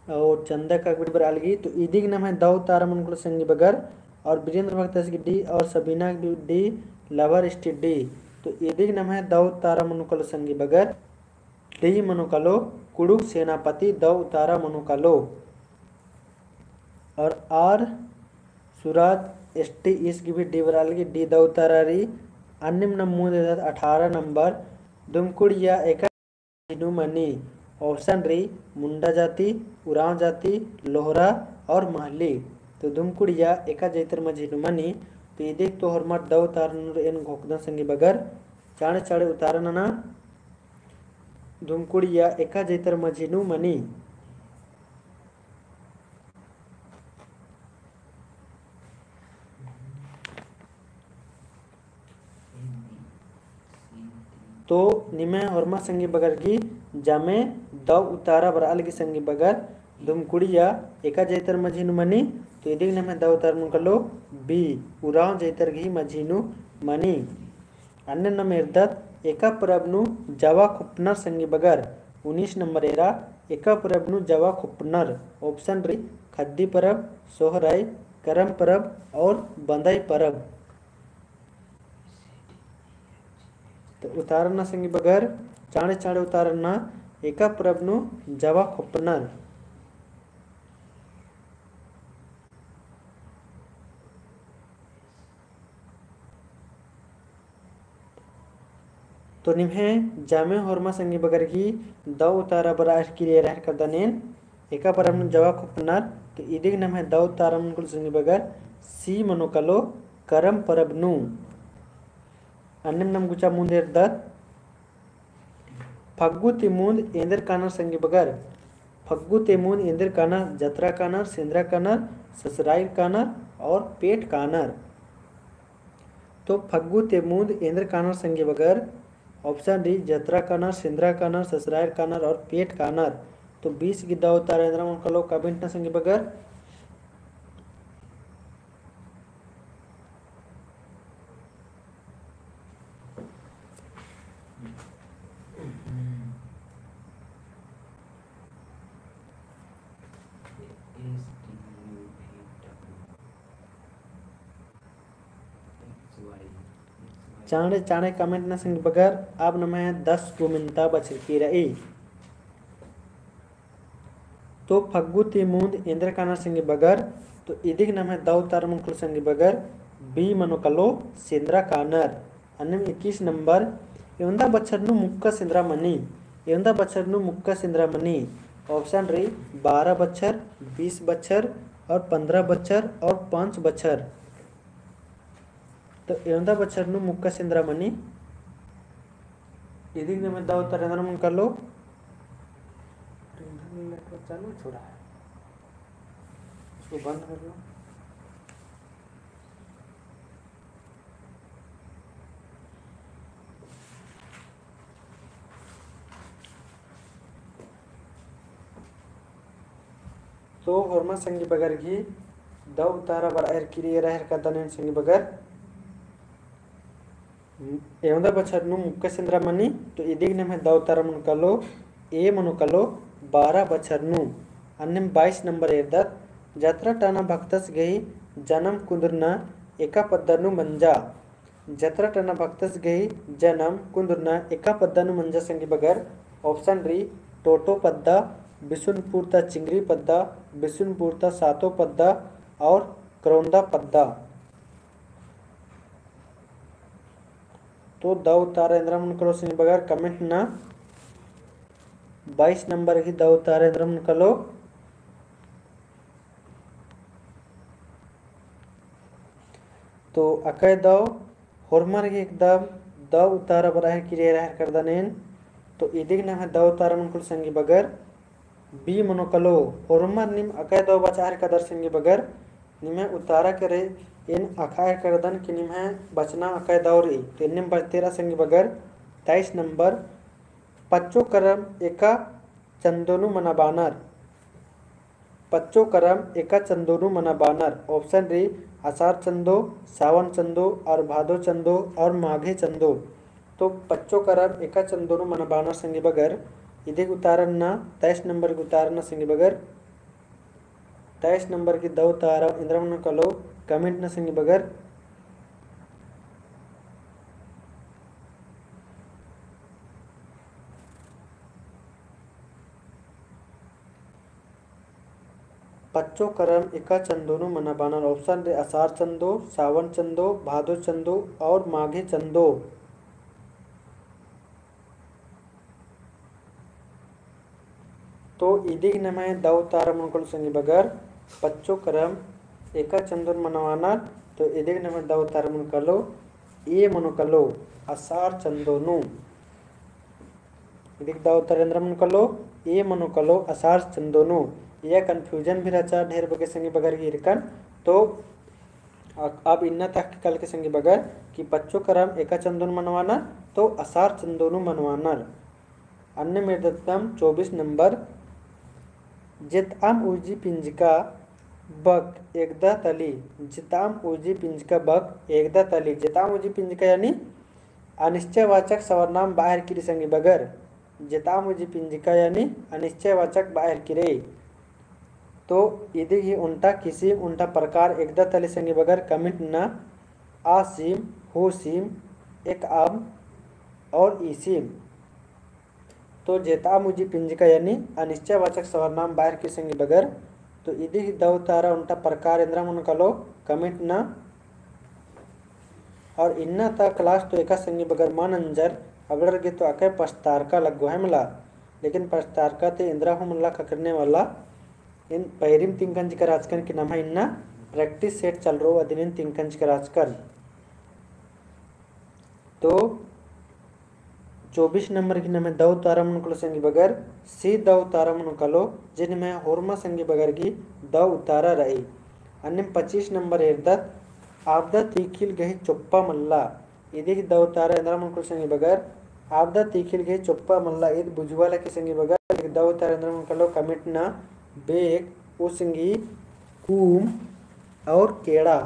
और चंदा काकबड़ी बरआ लगी। तो इदिग नम्है दव उतारा मनो कालो संगी बगर, और वीरेंद्र भगतस गही D और सबीना गही D, लवर स्टेट D। तो इदिग नम्है दव उतारा मनो कालो संगी बगर, D मनो कालो कुँड़ुख़ सेनापति दव उतारा मनो कालो। और आर सुराज ST ईस गही भी D बरआ लगी, D दव उतारा रई। अन्नेम नम मुन्द एरदत अठारह नंबर, दुमकुड़िया एका मझी नू मनी। Option रई मुंडा जाति, उराँव जाति, लोहरा और महली। तो दुमकुड़िया एका जैतर मझी नू मनी। तो इदिग तो होरमर दव उतारा नू एन घोखदन संगी बगर, चाँड़े चाँड़े उतारा नना। दुमकुड़िया एका जैतर मझी नू मनी। तो निम्है होरमा संगी बगर गही जामे दव उतारा बरआ लगी संगी बगर, दुमकुड़िया एका जैतर मझी नू मनी। तो इदिग नम्है दव उतारा मनो कालो B, उराँव जैतर गही मझी नू मनी। अन्नेम नम एरदत एका परब नू जावा खोपनर संगी बगर, उन्नीस नंबर एरा, एका परब नू जावा खोपनर। Option रई खद्दी परब, सोहराई, करम परब और बंदई परब। तो उतारा नना संगी बगर, चाँड़े चाँड़े उतारा नना, एका परब नू जावा खोपनर। तो निम्है जामे होरमा संगी बगर गही दव उतारा बरआ हेलरकी रई, एरा हेलरकदन एन, एका परब नू जावा खोपनर। तो इदिग नम्है दव उतारा मनो कालो संगी बगर, C मनो कालो करम परब नू। अन्नेम नम गुचा मुन्द एरदत। फग्गु ती मुन्द एन्देर कानर संगी बगर। फग्गु ती मुन्द एन्देर कानर, जतरा कानर, सेन्द्रा कानर, ससराइर कानर और पेट कानर। तो फग्गु ती मुन्द एन्देर कानर संगी बगर, option D, जतरा कानर, सेन्द्रा कानर, ससराइर कानर और पेट कानर। तो बीस गही दव उतारा एन्दरा मनो कालो comment नना संगी बगर। चाँड़े चाँड़े comment नना संगी बगर, अब नम्है दस गो मिनता बचरकी रई। तो फग्गु ती मुन्द एन्देर कानर संगी बगर, तो इदिग नम्है दौ उतारा मनो कालो संगी बगर, B मनो कालो सेन्द्रा कानर। अन्नेम इक्कीस नंबर, एवंदा बछर नू मुक्का सेन्द्रा मनी, एवंदा बछर नू मुक्का सेन्द्रा मनी। Option रई बारह बछर, बीस बछर और पन्द्रह बछर और पाँच बछर। तो एवंदा बछर नू मुक्का सेन्द्रा मनी। इदिग नम्है दौ उतारा एन्देर मनो कालो। चालू छोड़ा है, इसको बंद कर लो। तो होरमा संगी बगर गही दौ उतारा बरआ हेलरकी रई, एरा हेलरकदन एन संगी बगर। एवंदा बछर नू मुक्का सेन्द्रा मनी, तो इदिग नम्है दौ उतारा मनो कालो, A मनो कालो बारह बछर नू। अन्नेम बाईस नंबर एरदत, जतरा टना भक्तस गही जनम कुन्दुरना एका पद्दा नू मंजा। जतरा टना भक्तस गही जनम कुन्दुरना एका पद्दा नू मंजा संगी बगर। Option रई टोटो पद्दा, बिसुनपुर ता चिंगरी पद्दा, बिसुनपुर ता सातो पद्दा और करौंदा पद्दा। तो दौ उतारा एन्देर मनो कालो संगी बगर comment नना। बाईस नंबर गही दौ उतारा एन्देर मनो कालो। तो अकय दौ होरमर गही एकदम दौ उतारा बरआ हेलरकी रई, एरा हेलरकदन एन। तो इदिग नम्है दौ उतारा मनो कालो संगी बगर, B मनो कालो। होरमर नीम अकय दौ बचआ हेलरकदर संगी बगर, निम्है उतारा केरे एन अख़आ हेलरकदन कि निम्है बचना अकय दौ रई। तो एन्नेम बचते रआ संगी बगर, तेईस नंबर, पच्चो करम एका चंदो नू मनाबानर। पच्चो करम एका चंदो नू मनाबानर। Option रई असार चंदो, सावन चंदो और भादो चंदो और माघे चंदो। तो पच्चो करम एका चंदो नू मनाबानर संगी बगर, इदिग उतारा नना, तेईस नंबर गही उतारा नना संगी बगर। तेईस नंबर गही दौ उतारा एन्देर मनो कालो comment नना संगी बगर। पच्चो करम एका चंदो नू मनाबानर। Option रई असार चंदो, सावन चंदो, भादो चंदो और माघे चंदो। तो इदिग नम्है दौ उतारा मनो कालो संगी बगर, पच्चो करम एका चंदो नू मनाबानर। तो इदिग नम्है दौ उतारा मनो कालो, A मनो कालो असार चंदो नू। इदिग दौ उतारा एन्देर मनो कालो, A मनो कालो असार चंदो नू। इया confusion भी रहचा ढेर बग्गे संगी बगर गही इरकन। तो अ-, अब इन्ना तक कल के संगी बगर कि पच्चो करम एका चंदो नू मनाबानर, तो असार चंदो नू मनाबानर। अन्नेम एरदत दम चौबीस नंबर, जेतआम उजी पिंजका बक एकदा तली, जेतआम उजी पिंजका बक एकदा तली। जेतआम उजी पिंजका यानी अनिश्चयवाचक सर्वनाम बआ हेलरकी रई संगी बगर। जेतआम उजी पिंजका यानी अनिश्चयवाचक बआ हेलरकी रई। तो इदिग ही ओन्टा किसिम, ओन्टा प्रकार एकदा तली संगी बगर comment नना। आसिम, होसिम, एकअम और ईसिम। तो जेतआम उजी पिंजका यानी अनिश्चयवाचक सर्वनाम बआ हेलरकी संगी बगर। तो इदिग ही दौ उतारा ओन्टा प्रकार एन्देर मनो कालो comment नना। और इन्ना ता class तो एका संगी बगर मल नंजर, अबड़र गे तो अकय पचतारका लग्गो है मला, लेकिन पचतारका ती एन्देर हूँ मला ख़क्खरने वाला। एन पैरिम तिंकन चिकर आचकन कि नम्है इन्ना practice set चलरओ अदिन एन तिंकन चिकर आचकन। तो चौबीस नंबर गही नम्है दौ उतारा मनो कालो संगी बगर, C दौ उतारा मनो कालो, जे निम्है होरमा संगी बगर गही दौ उतारा रई। अन्नेम पच्चीस नंबर एरदत, आबदा तीखिल गही चोप्पा मल्ला। इदी गही दौ उतारा एन्दरा मनो कालो संगी बगर, आबदा तीखिल गही चोप्पा मल्ला, ईद बुझुवाला की संगी बगर, इदी गही दौ उतारा एन्दरा मनो कालो comment नना, बेग, उसंगी, कूम और केड़ा।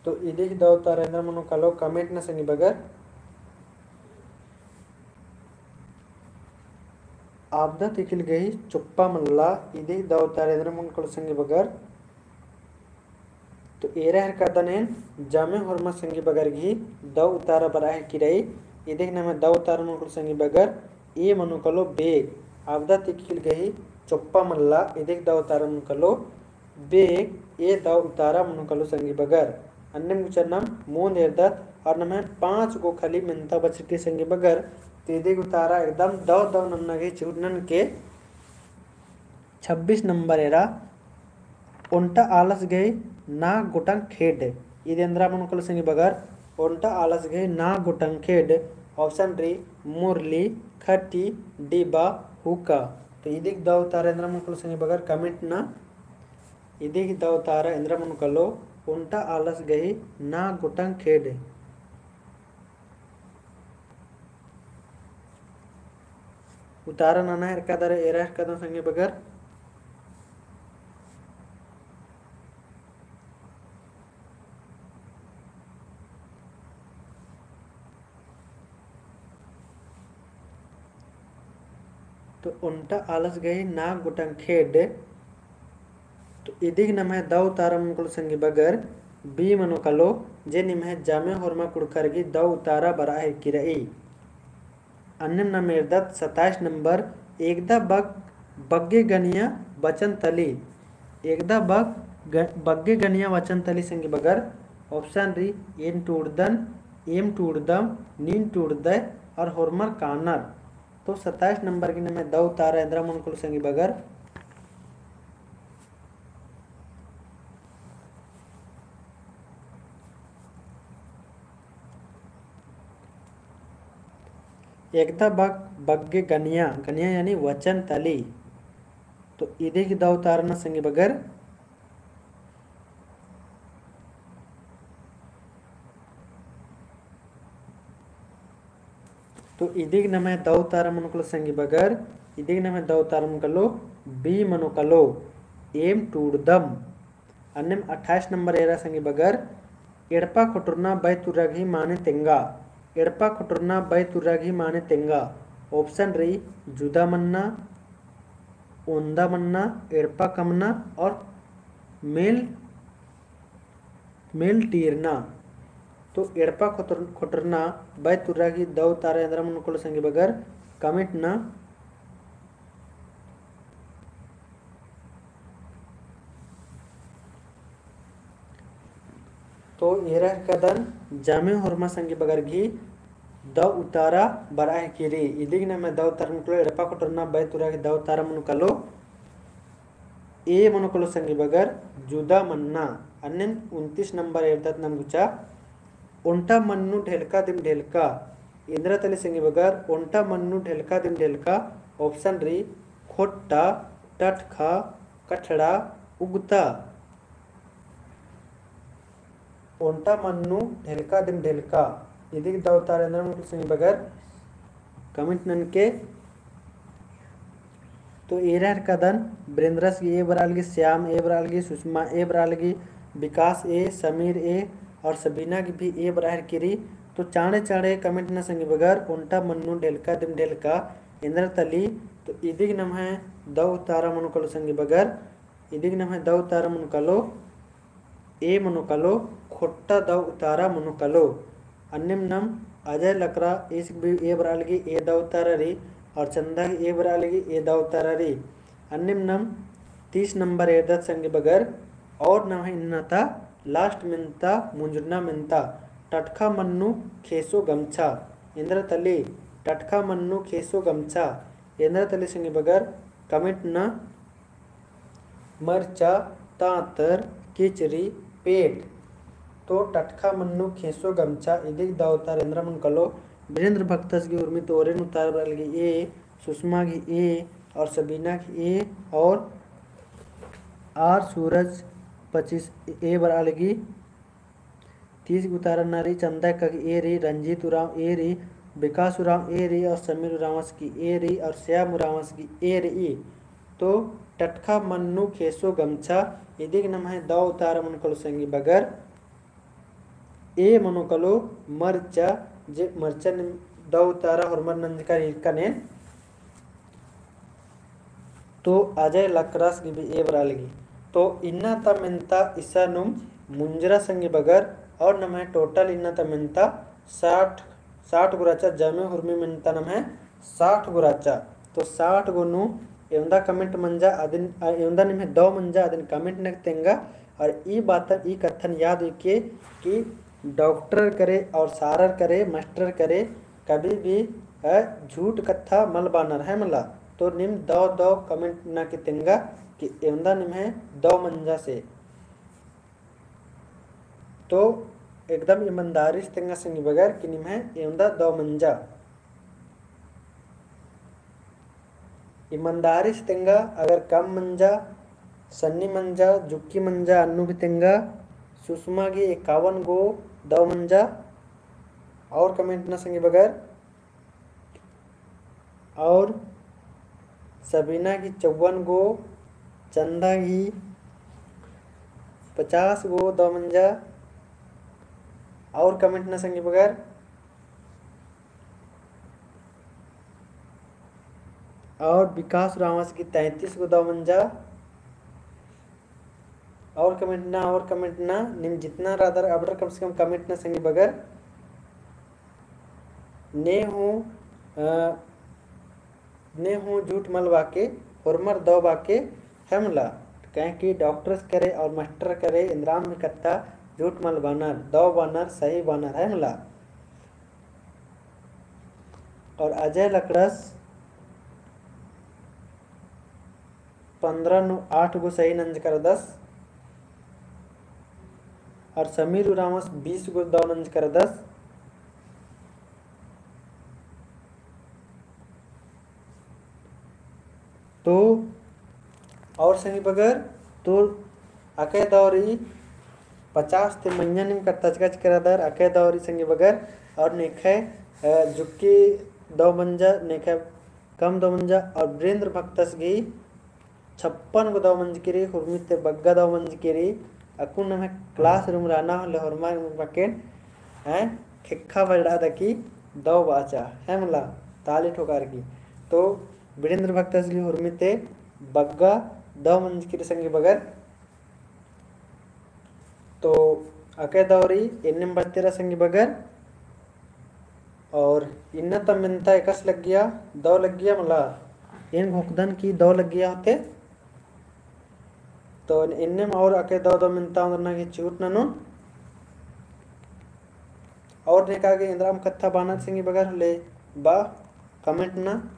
तो इदी गही दौ उतारा एन्दरा मनो कालो comment नना संगी बगर। आबदा तीखिल गही चोप्पा मल्ला, इदी गही दौ उतारा एन्दरा मनो कालो संगी बगर। तो एरा हेलरकदन एन, जामे होरमा संगी बगर गही दौ उतारा बरआ हेलरकी रई, इदी गही नम्है दौ उतारा मनो कालो संगी बगर, A मनो कालो बेग, अवदा ती किल गही चोप्पा मल्ला। इदिक दौ उतारा मनो कालो बेग, ए दौ उतारा मनो कालो संगी बगर। अन्नेम गुचा नाम मुन्द एरदत और नम्है पाँच गो खली मेन्ता बचकी संगी बगर। तो इदिक उतारा एकदम दौ दौ नन्ना गही चिहुट ननके। छब्बीस नंबर एरा, ओन्टा आलस गही नाग गोटंग खेड। इद एन्द्रा मनो कालो संगी बगर, ओन्टा आलस गही नाग गोटंग खेड। Option री, मुरली, खटी, डिबा, हुक्का। तो इदिक दौ उतारा एन्द्रा मनो कालो संगी बगर comment ना। इदिक दौ उतारा एन्द्रा मनो कालो, ओन्टा आलस गही नाग गोटंग खेड। उतारा नना हेरका दरा एरा हेरका दरा संगी बगर। तो ओन्टा आलस गही नाग गोटंग खेड। तो इदिक नम्है दौ उतारा मनो कालो संगी बगर B मनो कालो, जे निम्है जामे होरमा कुँड़ुख़र गही दौ उतारा बरआ हेरकी रई। अन्नेम नाम एरदत सत्ताईस नंबर, एकदा बग-, बग्गे गनिया वचन तली। एकदा बग-, ग-, बग्गे गनिया वचन तली संगी बगर। Option री, एन टूड़दन, एम टूड़दम, नीन टूड़दय और होरमर कानर। तो सत्ताईस नंबर गही नम्है दौ उतारा एन्द्रा मनो कालो संगी बगर। एकदा बग-, बग्गे गनिया, गनिया यानी वचन तली। तो इदिक दौ उतारा ना संगी बगर। तो इदिक नम्है दौ उतारा मनो कालो संगी बगर, इदिक नम्है दौ उतारा मनो कालो B मनो कालो, एम टूड़दम। अन्नेम अट्ठाईस नंबर एरा संगी बगर, एड़पा खोटरना बै तुर्रा गही माने तेंगा। एड़पा खोटरना बै तुर्रा गही माने तेंगा। Option री, जुदा मन्ना, ओन्दा मन्ना, एड़पा कमना और मेल मेल टीरना। तो एड़पा खोतर-, खोटरना बै तुर्रा गही दौ उतारा एन्द्रा मनो कालो संगी बगर comment ना। तो एरा हेरका दन जामे होरमा संगी बगर गही दौ उतारा बरआ हेरकी रई। इदिक नम्है दौ उतारा मनो कालो, एड़पा खोटरना बै तुर्रा गही दौ उतारा मनो कालो। A मनो कालो संगी बगर जुदा मन्ना। अन्नेम उनतीस नंबर एरदत नाम गुचा। ओन्टा मन्नू ढेलका दिम ढेलका। एन्द्रा तली संगी बगर, ओन्टा मन्नू ढेलका दिम ढेलका। Option री, खोट्टा, टटखा, कठड़ा, उगता। ओन्टा मन्नू ढेलका दिम ढेलका। इदिक दौ उतारा एन्द्रा मनो कालो संगी बगर comment ननके। तो एरा हेरका दन, बिरेन्द्रस गही A बरआ लगी, श्याम A बरआ लगी, सुषमा A बरआ लगी, विकास A, समीर A और सबीना गही भी A बरआ हेरकी रई। तो चाँड़े चाँड़े comment ना संगी बगर, ओन्टा मन्नू ढेलका दिम ढेलका एन्द्रा तली। तो इदिक नम्है दौ उतारा मनो कालो संगी बगर, इदिक नम्है दौ उतारा मनो कालो, A मनो कालो, खोट्टा दौ उतारा मनो कालो। अन्नेम नाम अजय लकरास गही भी A बरआ लगी, A दौ उतारा रई, और चंदा गही A बरआ लगी, A दौ उतारा रई। अन्नेम नाम तीस नंबर एरदत संगी बगर, और नम्है इन्ना ता last मेन्ता, मुंजरना मेन्ता, टटखा मन्नू खेसो गमछा। एन्द्रा तली, टटखा मन्नू खेसो गमछा। एन्द्रा तली संगी बगर, comment ना। मरचा, तांतर, किचरी, पेट। तो टटखा मन्नू खेसो गमछा, इदिक दौ उतारा एन्द्रा मनो कालो। बिरेन्द्र भक्तस गही उर्मी तो ओरेन उतारा बरआ लगी A, सुषमा गही A और सबीना गही A और आर सूरज पच्चीस A बरआ लगी। तीस गो उतारा ना रई, चंदा अक्का गही A रई, रंजीत उराँव A रई, विकास उराँव A रई और समीर उराँवस गही A रई और श्याम उराँवस गही A रई। तो टटखा मन्नू खेसो गमछा, इदिक नम्है दौ उतारा मनो कालो संगी बगर, A मनो कालो मरचा, जे मरचा निम दौ उतारा होरमर नंजका ईरका नेन। तो अजय लकरास गही भी A बरआ लगी। तो इन्ना ता मेन्ता इसानुम मुंजरा संगी बगर, और नम्है total इन्ना ता मेन्ता साठ, साठ गो रहचा, जामे हुरमी मेन्ता नम्है साठ गो रहचा। तो साठ गो नू एवंदा comment मंजा अदिन, अ, एवंदा निम्है दौ मंजा अदिन comment नना गे तेंगा। और ई बातन, ई कत्थन याद उइके कि डॉक्टर करे और सारर करे, मास्टर करे, कभी भी, अ, झूठ कत्था मल बानर है मला। तो नीम दौ दौ comment नना गे तेंगा कि एवंदा निम्है दौ मंजा से। तो एकदम ईमानदारी से तेंगा संगी बगर कि निम्है एवंदा दौ मंजा। ईमानदारी से तेंगा, अगर कम मंजा, सन्नी मंजा, जुक्की मंजा, अन्नु भी तेंगा। सुषमा गे एकावन गो दौ मंजा। और comment नना संगी बगर। और सबीना गे चौवन गो, चंदा गे पचास गो दौ मंजा। और comment नना संगी बगर। और विकास उराँवस गे तैंतीस गो दौ मंजा। और comment नना, और comment नना, नीम जितना रअदर अबड़र कम से कम comment नना संगी बगर। ने हूँ, अ, ने हूँ झूठ मल बाके, होरमर दौ बाके है मला। काहे कि डॉक्टर्स करे और मास्टर करे एन्दराम भी कत्था झूठ मल बानर, दौ बानर, सही बानर है मला। और अजय लकड़स पन्द्रह नू आठ गो सही नंजकरदस। और समीर उराँवस बीस गो दौ नंजकरदस। तो और संगी बगर, तो अकय दौ रई पचास ती मइय्याँ नीम कत्था चिचका चिचका रअदर, अकय दौ रई संगी बगर। और नेखय, अ, जुक्की दौ मंजा, नेखय कम दौ मंजा। और वीरेंद्र भक्तस गे छप्पन गो दौ मंजकी रई, हुरमी ती बग्गा दौ मंजकी रई। अक्कुन नम्है classroom रअना होले होरमर बाकेन, हैं, खेक्खा बजड़ा दकी दौ बाचा, है मला, ताली ठोकार की। तो वीरेंद्र भक्तस गे हुरमी ती बग्गा दौ मंजकी रई संगी बगर। तो अकय दौ रई एन्नेम बरती रआ संगी बगर। और इन्ना ता मेन्ता एकासे लग्गिया, दौ लग्गिया मला, एन घोखदन कि दौ लग्गिया होते। तो एन्नेम और अकय दौ दौ मेन्ता ओन्दरना गे चिहुट ननोन। और नेका गे एन्दराम कत्था बानर संगी बगर होले बआ comment नना।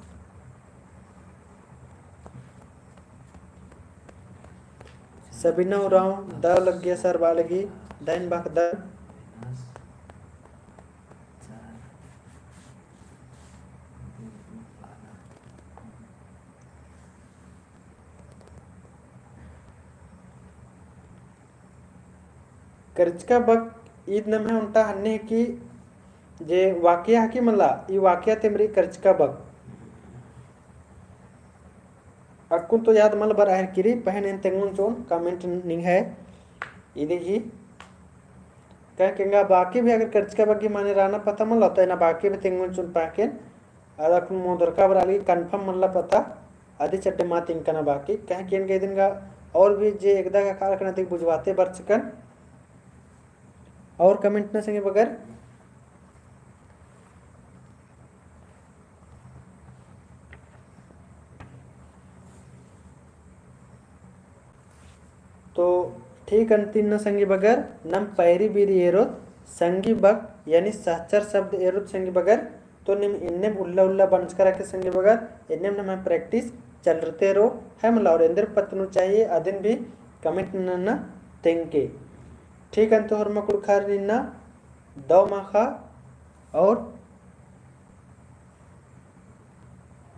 सबीना उराँव दौ लग्गिया सर बआ लगी, धैन बअदन। करचका बक ईद नम्है ओन्टा हन्ने कि जे वाक्य हकी मला, ई वाक्य तेम रई करचका बक। अक्कुन तो याद मल बरआ हेलरकी रई, पहें एन तेंगोन चिओन comment निंग्है इदी गही। का केंगा बाकी भी अगर करचका बक गही माने रअना पता मल्ला तो एना बाकी भी तेंगोन चिओन पहें एन। अद अक्कुन मोदरका बरआ लगी confirm मल्ला पता, अदी चड्डे मा तिंकना बाकी, काहे कि एन गा इदिन गा और भी जे एकदा गा काल कना दिक बुझवाते बरचकन। और comment नना संगी बगर। तो ठीक अन्ती इन्ना संगी बगर, नम पैरी बीरी एरोत संगी बक, यानी सहचर शब्द एरोत संगी बगर, तो नीम इन्नेम उल्ला उल्ला बंचका रखे संगी बगर, इन्नेम नम्है practice चलरते रओ, है मला, और एन्देर पत्त नू चाहिए, अदिन भी comment नना तेंगके। ठीक अन्ती होरमा कुँड़ुख़ारिन इन्ना दौ माखा और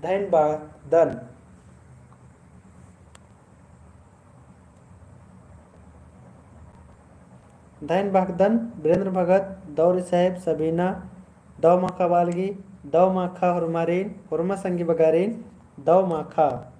धैन बअदन। धैन बअदन, वीरेंद्र भगत, दौ रई साहेब, सबीना, दौ माखा बआ लगी, दौ माखा होरमारिन, होरमा संगी बगारिन, दौ माखा।